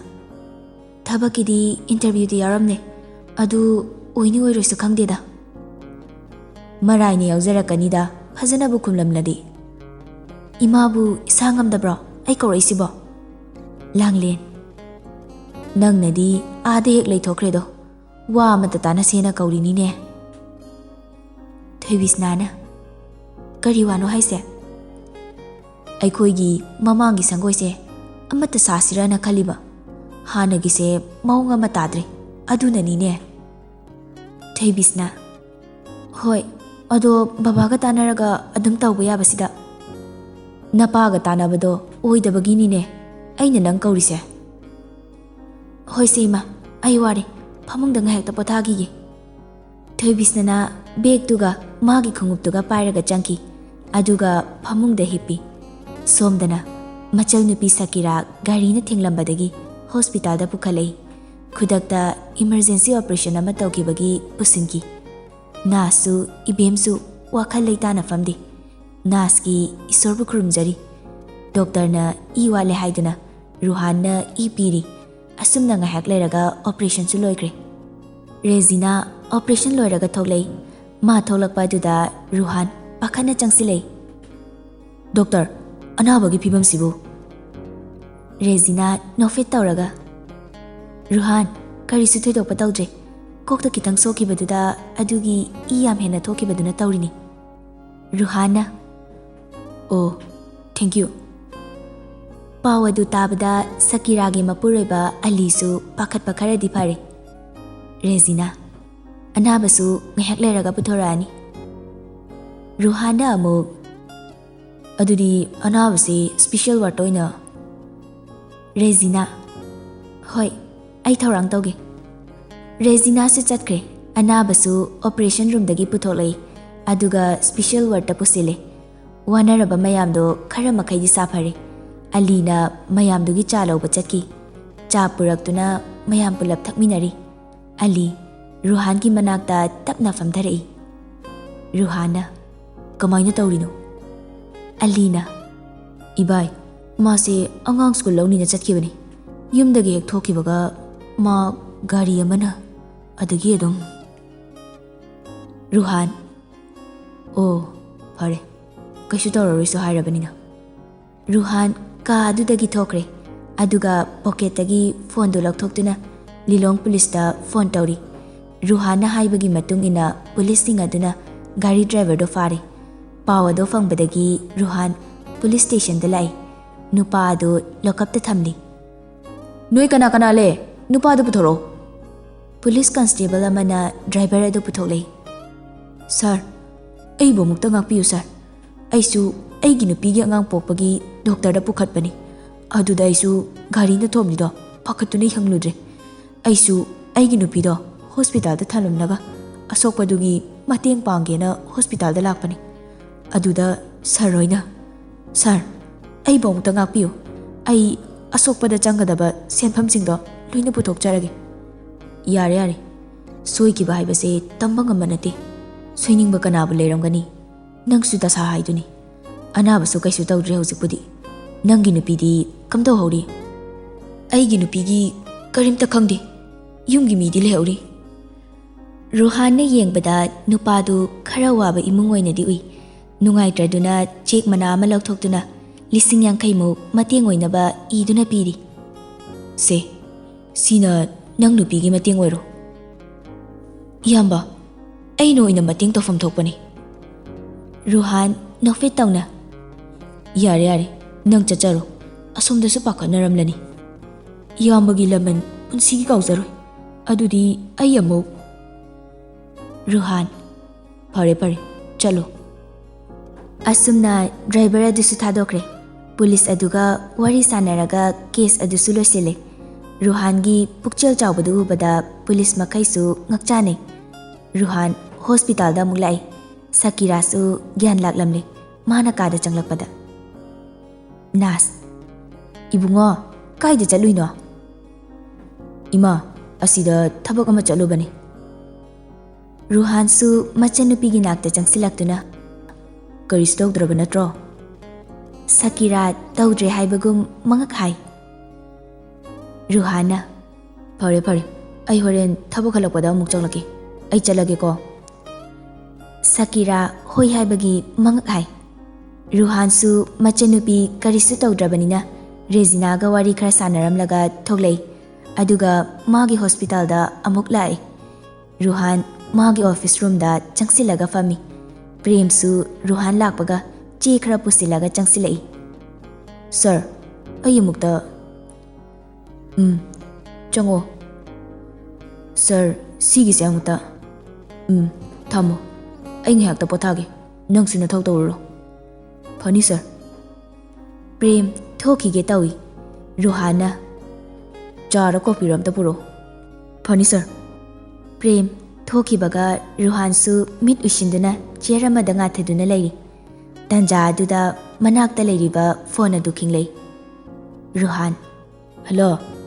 "ꯊꯕꯛꯀꯤꯗꯤ ꯏꯟꯇꯔꯚ꯭ꯌꯨꯗꯤ ꯌꯥꯎꯔꯝꯅꯦ, ꯑꯗꯨ ꯑꯣꯏꯅꯤ ꯑꯣꯏꯔꯣꯏꯁꯨ ꯈꯪꯗꯦꯗ꯫ ꯃꯔꯥꯏꯅ ꯌꯥꯎꯖꯔꯛꯀꯅꯤꯗ, ꯐꯖꯅꯕꯨ ꯈꯨꯝꯂꯝꯂꯗꯤ꯫ ꯏꯃꯥꯕꯨ ꯏꯁꯥ ꯉꯝꯗꯕ꯭ꯔꯣ ꯑꯩ ꯀꯧꯔꯛꯏꯁꯤꯕꯣ?" ꯂꯥꯡꯂꯦꯟ, "ꯅꯪꯅꯗꯤ ꯑꯥꯗ ꯍꯦꯛ ꯂꯩꯊꯣꯛꯈ꯭ꯔꯦꯗꯣ, ꯋꯥ ꯑꯃꯠꯇ ꯇꯥꯅꯁꯦꯅ ꯀꯧꯔꯤꯅꯤꯅꯦ꯫" ꯊꯣꯏꯕꯤꯁꯅꯥꯅ, "ꯀꯔꯤ ꯋꯥꯅꯣ ꯍꯥꯏꯁꯦ?" "ꯑꯩꯈꯣꯏꯒꯤ ꯃꯃꯥꯡꯒꯤ ꯁꯪꯒꯣꯏꯁꯦ ꯑꯃꯠꯇ ꯁꯥꯁꯤꯔꯅ ꯈꯜꯂꯤꯕ, ꯍꯥꯟꯅꯒꯤꯁꯦ ꯃꯑꯣꯡ ꯑꯃ ꯇꯥꯗ꯭ꯔꯦ, ꯑꯗꯨꯅꯅꯤꯅꯦ꯫" ꯊꯣꯏꯕꯤꯁꯅꯥ, "ꯍꯣꯏ, ꯑꯗꯣ ꯕꯕꯥꯒ ꯇꯥꯟꯅꯔꯒ ꯑꯗꯨꯝ ꯇꯧꯕ ꯌꯥꯕꯁꯤꯗ꯫ ꯅꯄꯥꯒ ꯇꯥꯟꯅꯕꯗꯣ ꯑꯣꯏꯗꯕꯒꯤꯅꯤꯅꯦ ꯑꯩꯅ ꯅꯪ ꯀꯧꯔꯤꯁꯦ꯫" "ꯍꯣꯏꯁꯦ ꯏꯃꯥ, ꯑꯩ ꯋꯥꯔꯦ, ꯐꯃꯨꯡꯗ ꯉꯥꯏꯍꯥꯛꯇ ꯄꯣꯊꯥꯈꯤꯒꯦ꯫" ꯊꯣꯏꯕꯤꯁꯅꯥꯅ ꯕꯦꯒꯇꯨꯒ ꯃꯥꯒꯤ ꯈꯣꯡꯎꯞꯇꯨꯒ ꯄꯥꯏꯔꯒ ꯆꯪꯈꯤ, ꯑꯗꯨꯒ ꯐꯃꯨꯡꯗ ꯍꯤꯞꯄꯤ꯫ ꯁꯣꯝꯗꯅ ꯃꯆꯜ ꯅꯨꯄꯤ ꯁꯀꯤꯔꯥ ꯒꯥꯔꯤꯅ ꯊꯦꯡꯂꯝꯕꯗꯒꯤ ꯍꯣꯁꯄꯤꯇꯥꯜꯗ ꯄꯨꯈꯠꯂꯛꯏ꯫ ꯈꯨꯗꯛꯇ ꯏꯃꯔꯖꯦꯟꯁꯤ ꯑꯣꯄꯔꯦꯁꯟ ꯑꯃ ꯇꯧꯈꯤꯕꯒꯤ ꯄꯨꯁꯤꯟꯈꯤ꯫ ꯅꯥꯁꯁꯨ ꯏꯕꯦꯝꯁꯨ ꯋꯥꯈꯜ ꯂꯩꯇꯥꯅ ꯐꯝꯗꯦ꯫ ꯅꯥꯁꯀꯤ ꯏꯁꯣꯔꯕꯨ ꯈꯨꯔꯨꯝꯖꯔꯤ꯫ ꯗꯣꯛꯇꯔꯅ ꯏ ꯋꯥꯠꯂꯦ ꯍꯥꯏꯗꯨꯅ ꯔꯨꯍꯥꯟꯅ ꯏ ꯄꯤꯔꯤ꯫ ꯑꯁꯨꯝꯅ ꯉꯥꯏꯍꯥꯛ ꯂꯩꯔꯒ ꯑꯣꯄꯔꯦꯁꯟꯁꯨ ꯂꯣꯏꯈ꯭ꯔꯦ꯫ ꯔꯦꯖꯤꯅꯥ ꯑꯣꯄꯔꯦꯁꯟ ꯂꯣꯏꯔꯒ ꯊꯣꯛꯂꯛꯏ꯫ ꯃꯥ ꯊꯣꯛꯂꯛꯄ ꯑꯗꯨꯗ ꯔꯨꯍꯥꯟ ꯄꯥꯈꯠꯅ ꯆꯪꯁꯤꯜꯂꯛꯏ꯫ "ꯗꯣꯛꯇꯔ, ꯑꯅꯥꯕꯒꯤ ꯐꯤꯕꯝꯁꯤꯕꯨ?" ꯔꯦꯖꯤꯅꯥ ꯅꯣꯛꯐꯦꯠ ꯇꯧꯔꯒ, "ꯔꯨꯍꯥꯟ, ꯀꯔꯤꯁꯨ ꯊꯣꯏꯗꯣꯛꯄ ꯇꯧꯗ꯭ꯔꯦ꯫ ꯀꯣꯛꯇ ꯈꯤꯇꯪ ꯁꯣꯛꯈꯤꯕꯗꯨꯗ ꯑꯗꯨꯒꯤ ꯏ ꯌꯥꯝ ꯍꯦꯟꯅ ꯊꯣꯛꯈꯤꯕꯗꯨꯅ ꯇꯧꯔꯤꯅꯤ꯫" ꯔꯨꯍꯥꯟꯅ, "ꯑꯣ, thank you꯫" ꯄꯥꯎ ꯑꯗꯨ ꯇꯥꯕꯗ ꯁꯀꯤꯔꯥꯒꯤ ꯃꯄꯨꯔꯣꯏꯕ ꯑꯂꯤꯁꯨ ꯄꯥꯈꯠꯄ ꯈꯔꯗꯤ ꯐꯔꯦ꯫ ꯔꯦꯖꯤꯅꯥ, "ꯑꯅꯥꯕꯁꯨ ꯉꯥꯏꯍꯥꯛ ꯂꯩꯔꯒ ꯄꯨꯊꯣꯔꯛꯑꯅꯤ꯫" ꯔꯨꯍꯥꯟꯅ ꯑꯃꯨꯛ, "ꯑꯗꯨꯗꯤ ꯑꯅꯥꯕꯁꯤ ꯁ꯭ꯄꯤꯁꯦꯜ ꯋꯥꯔꯗꯇ ꯑꯣꯏꯅ?" ꯔꯦꯖꯤꯅꯥ, "ꯍꯣꯏ, ꯑꯩ ꯊꯧꯔꯥꯡ ꯇꯧꯒꯦ꯫" ꯔꯦꯖꯤꯅꯥꯁꯨ ꯆꯠꯈ꯭ꯔꯦ꯫ ꯑꯅꯥꯕꯁꯨ ꯑꯣꯄꯔꯦꯁꯟ ꯔꯨꯝꯗꯒꯤ ꯄꯨꯊꯣꯛꯂꯛꯏ, ꯑꯗꯨꯒ ꯁ꯭ꯄꯤꯁꯦꯜ ꯋꯥꯔꯗꯇ ꯄꯨꯁꯤꯜꯂꯦ꯫ ꯋꯥꯅꯔꯕ ꯃꯌꯥꯝꯗꯣ ꯈꯔ ꯃꯈꯩꯗꯤ ꯁꯥꯐꯔꯦ꯫ ꯑꯂꯤꯅ ꯃꯌꯥꯝꯗꯨꯒꯤ ꯆꯥ ꯂꯧꯕ ꯆꯠꯈꯤ꯫ ꯆꯥ ꯄꯨꯔꯛꯇꯨꯅ ꯃꯌꯥꯝ ꯄꯨꯂꯞ ꯊꯛꯃꯤꯟꯅꯔꯤ꯫ ꯑꯂꯤ ꯔꯨꯍꯥꯟꯒꯤ ꯃꯅꯥꯛꯇ ꯇꯞꯅ ꯐꯝꯊꯔꯛꯏ꯫ ꯔꯨꯍꯥꯟꯅ, "ꯀꯃꯥꯏꯅ ꯇꯧꯔꯤꯅꯣ?" ꯑꯂꯤꯅ, "ꯏꯕꯥꯏ, ꯃꯥꯁꯦ ꯑꯉꯥꯡ ꯁ꯭ꯀꯨꯜ ꯂꯧꯅꯤꯅ ꯆꯠꯈꯤꯕꯅꯤ꯫ ꯌꯨꯝꯗꯒꯤ ꯍꯦꯛ ꯊꯣꯛꯈꯤꯕꯒ ꯃꯥ ꯒꯥꯔꯤ ꯑꯃꯅ, ꯑꯗꯒꯤ ꯑꯗꯨꯝ"꯫ ꯔꯨꯍꯥꯟ, "ꯑꯣ, ꯐꯔꯦ, ꯀꯩꯁꯨ ꯇꯧꯔꯔꯣꯏꯁꯨ ꯍꯥꯏꯔꯕꯅꯤꯅ"꯫ ꯔꯨꯍꯥꯟ ꯀꯥ ꯑꯗꯨꯗꯒꯤ ꯊꯣꯛꯈ꯭ꯔꯦ, ꯑꯗꯨꯒ ꯄꯣꯀꯦꯠꯇꯒꯤ ꯐꯣꯟꯗꯨ ꯂꯧꯊꯣꯛꯇꯨꯅ ꯂꯤꯂꯣꯡ ꯄꯨꯂꯤꯁꯇ ꯐꯣꯟ ꯇꯧꯔꯤ꯫ ꯔꯨꯍꯥꯟꯅ ꯍꯥꯏꯕꯒꯤ ꯃꯇꯨꯡ ꯏꯟꯅ ꯄꯨꯂꯤꯁꯁꯤꯡ ꯑꯗꯨꯅ ꯒꯥꯔꯤ ꯗ꯭ꯔꯥꯏꯚꯔꯗꯣ ꯐꯥꯔꯦ꯫ ꯄꯥꯎ ꯑꯗꯨ ꯐꯪꯕꯗꯒꯤ ꯔꯨꯍꯥꯟ ꯄꯨꯂꯤꯁ ꯁ꯭ꯇꯦꯁꯟꯗ ꯂꯥꯛꯏ꯫ ꯅꯨꯄꯥ ꯑꯗꯨ ꯂꯣꯀꯞꯇ ꯊꯝꯂꯤ꯫ "ꯅꯣꯏ ꯀꯅꯥ ꯀꯅꯥ ꯂꯩ? ꯅꯨꯄꯥꯗꯨ ꯄꯨꯊꯣꯔꯛꯑꯣ"꯫ ꯄꯨꯂꯤꯁ ꯀꯟꯁꯇꯦꯕꯜ ꯑꯃꯅ ꯗ꯭ꯔꯥꯏꯚꯔ ꯑꯗꯨ ꯄꯨꯊꯣꯛꯂꯛꯏ꯫ "ꯁꯥꯔ, ꯑꯩꯕꯨ ꯑꯃꯨꯛꯇ ꯉꯥꯛꯄꯤꯌꯨ ꯁꯥꯔ꯫ ꯑꯩꯁꯨ ꯑꯩꯒꯤ ꯅꯨꯄꯤꯒꯤ ꯑꯉꯥꯡ ꯄꯣꯛꯄꯒꯤ ꯗꯣꯛꯇꯔꯗ ꯄꯨꯈꯠꯄꯅꯤ꯫ ꯑꯗꯨꯗ ꯑꯩꯁꯨ ꯒꯥꯔꯤꯅ ꯊꯣꯝꯂꯤꯗꯣ ꯄꯥꯈꯠꯇꯨꯅ ꯍꯪꯂꯨꯗ꯭ꯔꯦ꯫ ꯑꯩꯁꯨ ꯑꯩꯒꯤ ꯅꯨꯄꯤꯗꯣ ꯍꯣꯁꯄꯤꯇꯥꯜꯗ ꯊꯅꯝꯂꯒ ꯑꯁꯣꯛꯄꯗꯨꯒꯤ ꯃꯇꯦꯡ ꯄꯥꯡꯒꯦꯅ ꯍꯣꯁꯄꯤꯇꯥꯜꯗ ꯂꯥꯛꯄꯅꯤ꯫ ꯑꯗꯨꯗ ꯁꯥꯔ ꯍꯣꯏꯅ"꯫ "ꯁꯥꯔ, ꯑꯩꯕꯨ ꯑꯃꯨꯛꯇ ꯉꯥꯛꯄꯤꯌꯨ꯫ ꯑꯩ ꯑꯁꯣꯛꯄꯗ ꯆꯪꯒꯗꯕ ꯁꯦꯟꯐꯝꯁꯤꯡꯗꯣ ꯂꯣꯏꯅ ꯄꯨꯊꯣꯛꯆꯔꯒꯦ"꯫ "ꯌꯥꯔꯦ, ꯌꯥꯔꯦ꯫ ꯁꯣꯏꯈꯤꯕ ꯍꯥꯏꯕꯁꯦ ꯇꯝꯕ ꯉꯝꯕ ꯅꯠꯇꯦ꯫ ꯁꯣꯏꯅꯤꯡꯕ ꯀꯅꯥꯕꯨ ꯂꯩꯔꯝꯒꯅꯤ? ꯅꯪꯁꯨ ꯗꯁꯥ ꯍꯥꯏꯗꯨꯅꯤ꯫ ꯑꯅꯥꯕꯁꯨ ꯀꯩꯁꯨ ꯇꯧꯗ꯭ꯔꯦ ꯍꯧꯖꯤꯛꯄꯨꯗꯤ꯫ ꯅꯪꯒꯤ ꯅꯨꯄꯤꯗꯤ ꯀꯝꯗꯧꯍꯧꯔꯤ?" "ꯑꯩꯒꯤ ꯅꯨꯄꯤꯒꯤ ꯀꯔꯤꯝꯇ ꯈꯪꯗꯦ꯫ ꯌꯨꯝꯒꯤ ꯃꯤꯗꯤ ꯂꯩꯍꯧꯔꯤ"꯫ ꯔꯨꯍꯥꯟꯅ ꯌꯦꯡꯕꯗ ꯅꯨꯄꯥꯗꯨ ꯈꯔ ꯋꯥꯕ ꯏꯃꯨꯡ ꯑꯣꯏꯅꯗꯤ ꯎꯏ꯫ ꯅꯨꯡꯉꯥꯏꯇ꯭ꯔꯗꯨꯅ ꯆꯦꯛ ꯃꯅꯥ ꯑꯃ ꯂꯧꯊꯣꯛꯇꯨꯅ ꯂꯤꯁꯤꯡ ꯌꯥꯡꯈꯩꯃꯨꯛ ꯃꯇꯦꯡ ꯑꯣꯏꯅꯕ ꯏꯗꯨꯅ ꯄꯤꯔꯤ꯫ "ꯁꯦ, ꯁꯤꯅ ꯅꯪ ꯅꯨꯄꯤꯒꯤ ꯃꯇꯦꯡ ꯑꯣꯏꯔꯣ"꯫ "ꯏꯌꯥꯝꯕ, ꯑꯩꯅ ꯑꯣꯏꯅ ꯃꯇꯦꯡ ꯇꯧꯐꯝ ꯊꯣꯛꯄꯅꯤ"꯫ ꯔꯨꯍꯥꯟ ꯅꯣꯛꯐꯦꯠ ꯇꯧꯅ, "ꯌꯥꯔꯦ, ꯌꯥꯔꯦ, ꯅꯪ ꯆꯠꯆꯔꯣ꯫ ꯑꯁꯣꯝꯗꯁꯨ ꯄꯥꯈꯠꯅꯔꯝꯂꯅꯤ꯫ ꯏꯌꯥꯝꯕꯒꯤ ꯂꯃꯟ ꯄꯨꯟꯁꯤꯒꯤ ꯀꯥꯎꯖꯔꯣꯏ꯫ ꯑꯗꯨꯗꯤ ꯑꯩ ꯑꯃꯨꯛ"꯫ ꯔꯨꯍꯥꯟ, "ꯐꯔꯦ, ꯐꯔꯦ, ꯆꯠꯂꯣ"꯫ ꯑꯁꯨꯝꯅ ꯗ꯭ꯔꯥꯏꯚꯔ ꯑꯗꯨꯁꯨ ꯊꯥꯗꯣꯛꯈ꯭ꯔꯦ꯫ ꯄꯨꯂꯤꯁ ꯑꯗꯨꯒ ꯋꯥꯔꯤ ꯁꯥꯟꯅꯔꯒ ꯀꯦꯁ ꯑꯗꯨꯁꯨ ꯂꯣꯏꯁꯤꯜꯂꯦ꯫ ꯔꯨꯍꯥꯟꯒꯤ ꯄꯨꯛꯆꯦꯜ ꯆꯥꯎꯕꯗꯨ ꯎꯕꯗ ꯄꯨꯂꯤꯁ ꯃꯈꯩꯁꯨ ꯉꯛꯆꯥꯅꯩ꯫ ꯔꯨꯍꯥꯟ ꯍꯣꯁꯄꯤꯇꯥꯜꯗ ꯑꯃꯨꯛ ꯂꯥꯛꯏ꯫ ꯁꯀꯤꯔꯥꯁꯨ ꯒ꯭ꯌꯥꯟ ꯂꯥꯛꯂꯝꯂꯦ꯫ ꯃꯥꯅ ꯀꯥꯗ ꯆꯪꯂꯛꯄꯗ, "ꯅꯥꯁ"꯫ "ꯏꯕꯨꯡꯉꯣ, ꯀꯥꯏꯗ ꯆꯠꯂꯨꯏꯅꯣ?" "ꯏꯃꯥ, ꯑꯁꯤꯗ ꯊꯕꯛ ꯑꯃ ꯆꯠꯂꯨꯕꯅꯤ꯫ ꯔꯨꯍꯥꯟꯁꯨ ꯃꯆꯟꯅꯨꯄꯤꯒꯤ ꯅꯥꯛꯇ ꯆꯪꯁꯤꯜꯂꯛꯇꯨꯅ, "ꯀꯔꯤꯁꯨ ꯇꯧꯗ꯭ꯔꯕ ꯅꯠꯇ꯭ꯔꯣ?" ꯁꯀꯤꯔꯥ, "ꯇꯧꯗ꯭ꯔꯦ" ꯍꯥꯏꯕꯒꯨꯝ ꯃꯉꯛ ꯍꯥꯏ꯫ ꯔꯨꯍꯥꯟꯅ, "ꯐꯔꯦ ꯐꯔꯦ, ꯑꯩ ꯍꯣꯔꯦꯟ ꯊꯕꯛ ꯍꯜꯂꯛꯄꯗ ꯑꯃꯨꯛ ꯆꯪꯂꯛꯀꯦ꯫ ꯑꯩ ꯆꯠꯂꯒꯦꯀꯣ꯫" ꯁꯀꯤꯔꯥ ꯍꯣꯏ ꯍꯥꯏꯕꯒꯤ ꯃꯉꯛ ꯍꯥꯏ꯫ ꯔꯨꯍꯥꯟꯁꯨ ꯃꯆꯟꯅꯨꯄꯤ ꯀꯔꯤꯁꯨ ꯇꯧꯗ꯭ꯔꯕꯅꯤꯅ ꯔꯦꯖꯤꯅꯥꯒ ꯋꯥꯔꯤ ꯈꯔ ꯁꯥꯟꯅꯔꯝꯂꯒ ꯊꯣꯛꯂꯛꯏ꯫ ꯑꯗꯨꯒ ꯃꯥꯒꯤ ꯍꯣꯁꯄꯤꯇꯥꯜꯗ ꯑꯃꯨꯛ ꯂꯥꯛꯏ꯫ ꯔꯨꯍꯥꯟ ꯃꯥꯒꯤ ꯑꯣꯐꯤꯁ ꯔꯨꯝꯗ ꯆꯪꯁꯤꯜꯂꯒ ꯐꯝꯃꯤ꯫ ꯄ꯭ꯔꯦꯝꯁꯨ ꯔꯨꯍꯥꯟ ꯂꯥꯛꯄꯒ ꯆꯦ ꯈꯔ ꯄꯨꯁꯤꯜꯂꯒ ꯆꯪꯁꯤꯜꯂꯛꯏ꯫ "ꯁꯥꯔ, ꯑꯩ ꯑꯃꯨꯛꯇ..." "ꯎꯝ, ꯆꯪꯉꯣ꯫" "ꯁꯥꯔ, ꯁꯤꯒꯤꯁꯦ ꯑꯃꯨꯛꯇ..." "ꯎꯝ, ꯊꯝꯃꯣ꯫ ꯑꯩ ꯉꯥꯏꯍꯥꯛꯇ ꯄꯣꯊꯥꯒꯦ꯫ ꯅꯪꯁꯨ ꯅꯊꯧ ꯇꯧꯔꯨꯔꯣ꯫" "ꯐꯅꯤ, ꯁꯥꯔ꯫" ꯄ꯭ꯔꯦꯝ ꯊꯣꯛꯈꯤꯒꯦ ꯇꯧꯏ꯫ ꯔꯨꯍꯥꯟꯅ, "ꯆꯥꯔ ꯀꯣꯐꯤꯔ ꯑꯝꯇ ꯄꯨꯔꯛꯑꯣ꯫" "ꯐꯅꯤ, ꯁꯥꯔ꯫" ꯄ꯭ꯔꯦꯝ ꯊꯣꯛꯈꯤꯕꯒ ꯔꯨꯍꯥꯟꯁꯨ ꯃꯤꯠ ꯎꯏꯁꯤꯟꯗꯨꯅ ꯆꯤꯌꯔ ꯑꯃꯗ ꯉꯥꯊꯗꯨꯅ ꯂꯩꯔꯤ꯫ ꯇꯥꯟꯖꯥ ꯑꯗꯨꯗ ꯃꯅꯥꯛꯇ ꯂꯩꯔꯤꯕ ꯐꯣꯟ ꯑꯗꯨ ꯈꯤꯡꯂꯩ꯫ ꯔꯨꯍꯥꯟ, "ꯍꯜꯂꯣ꯫"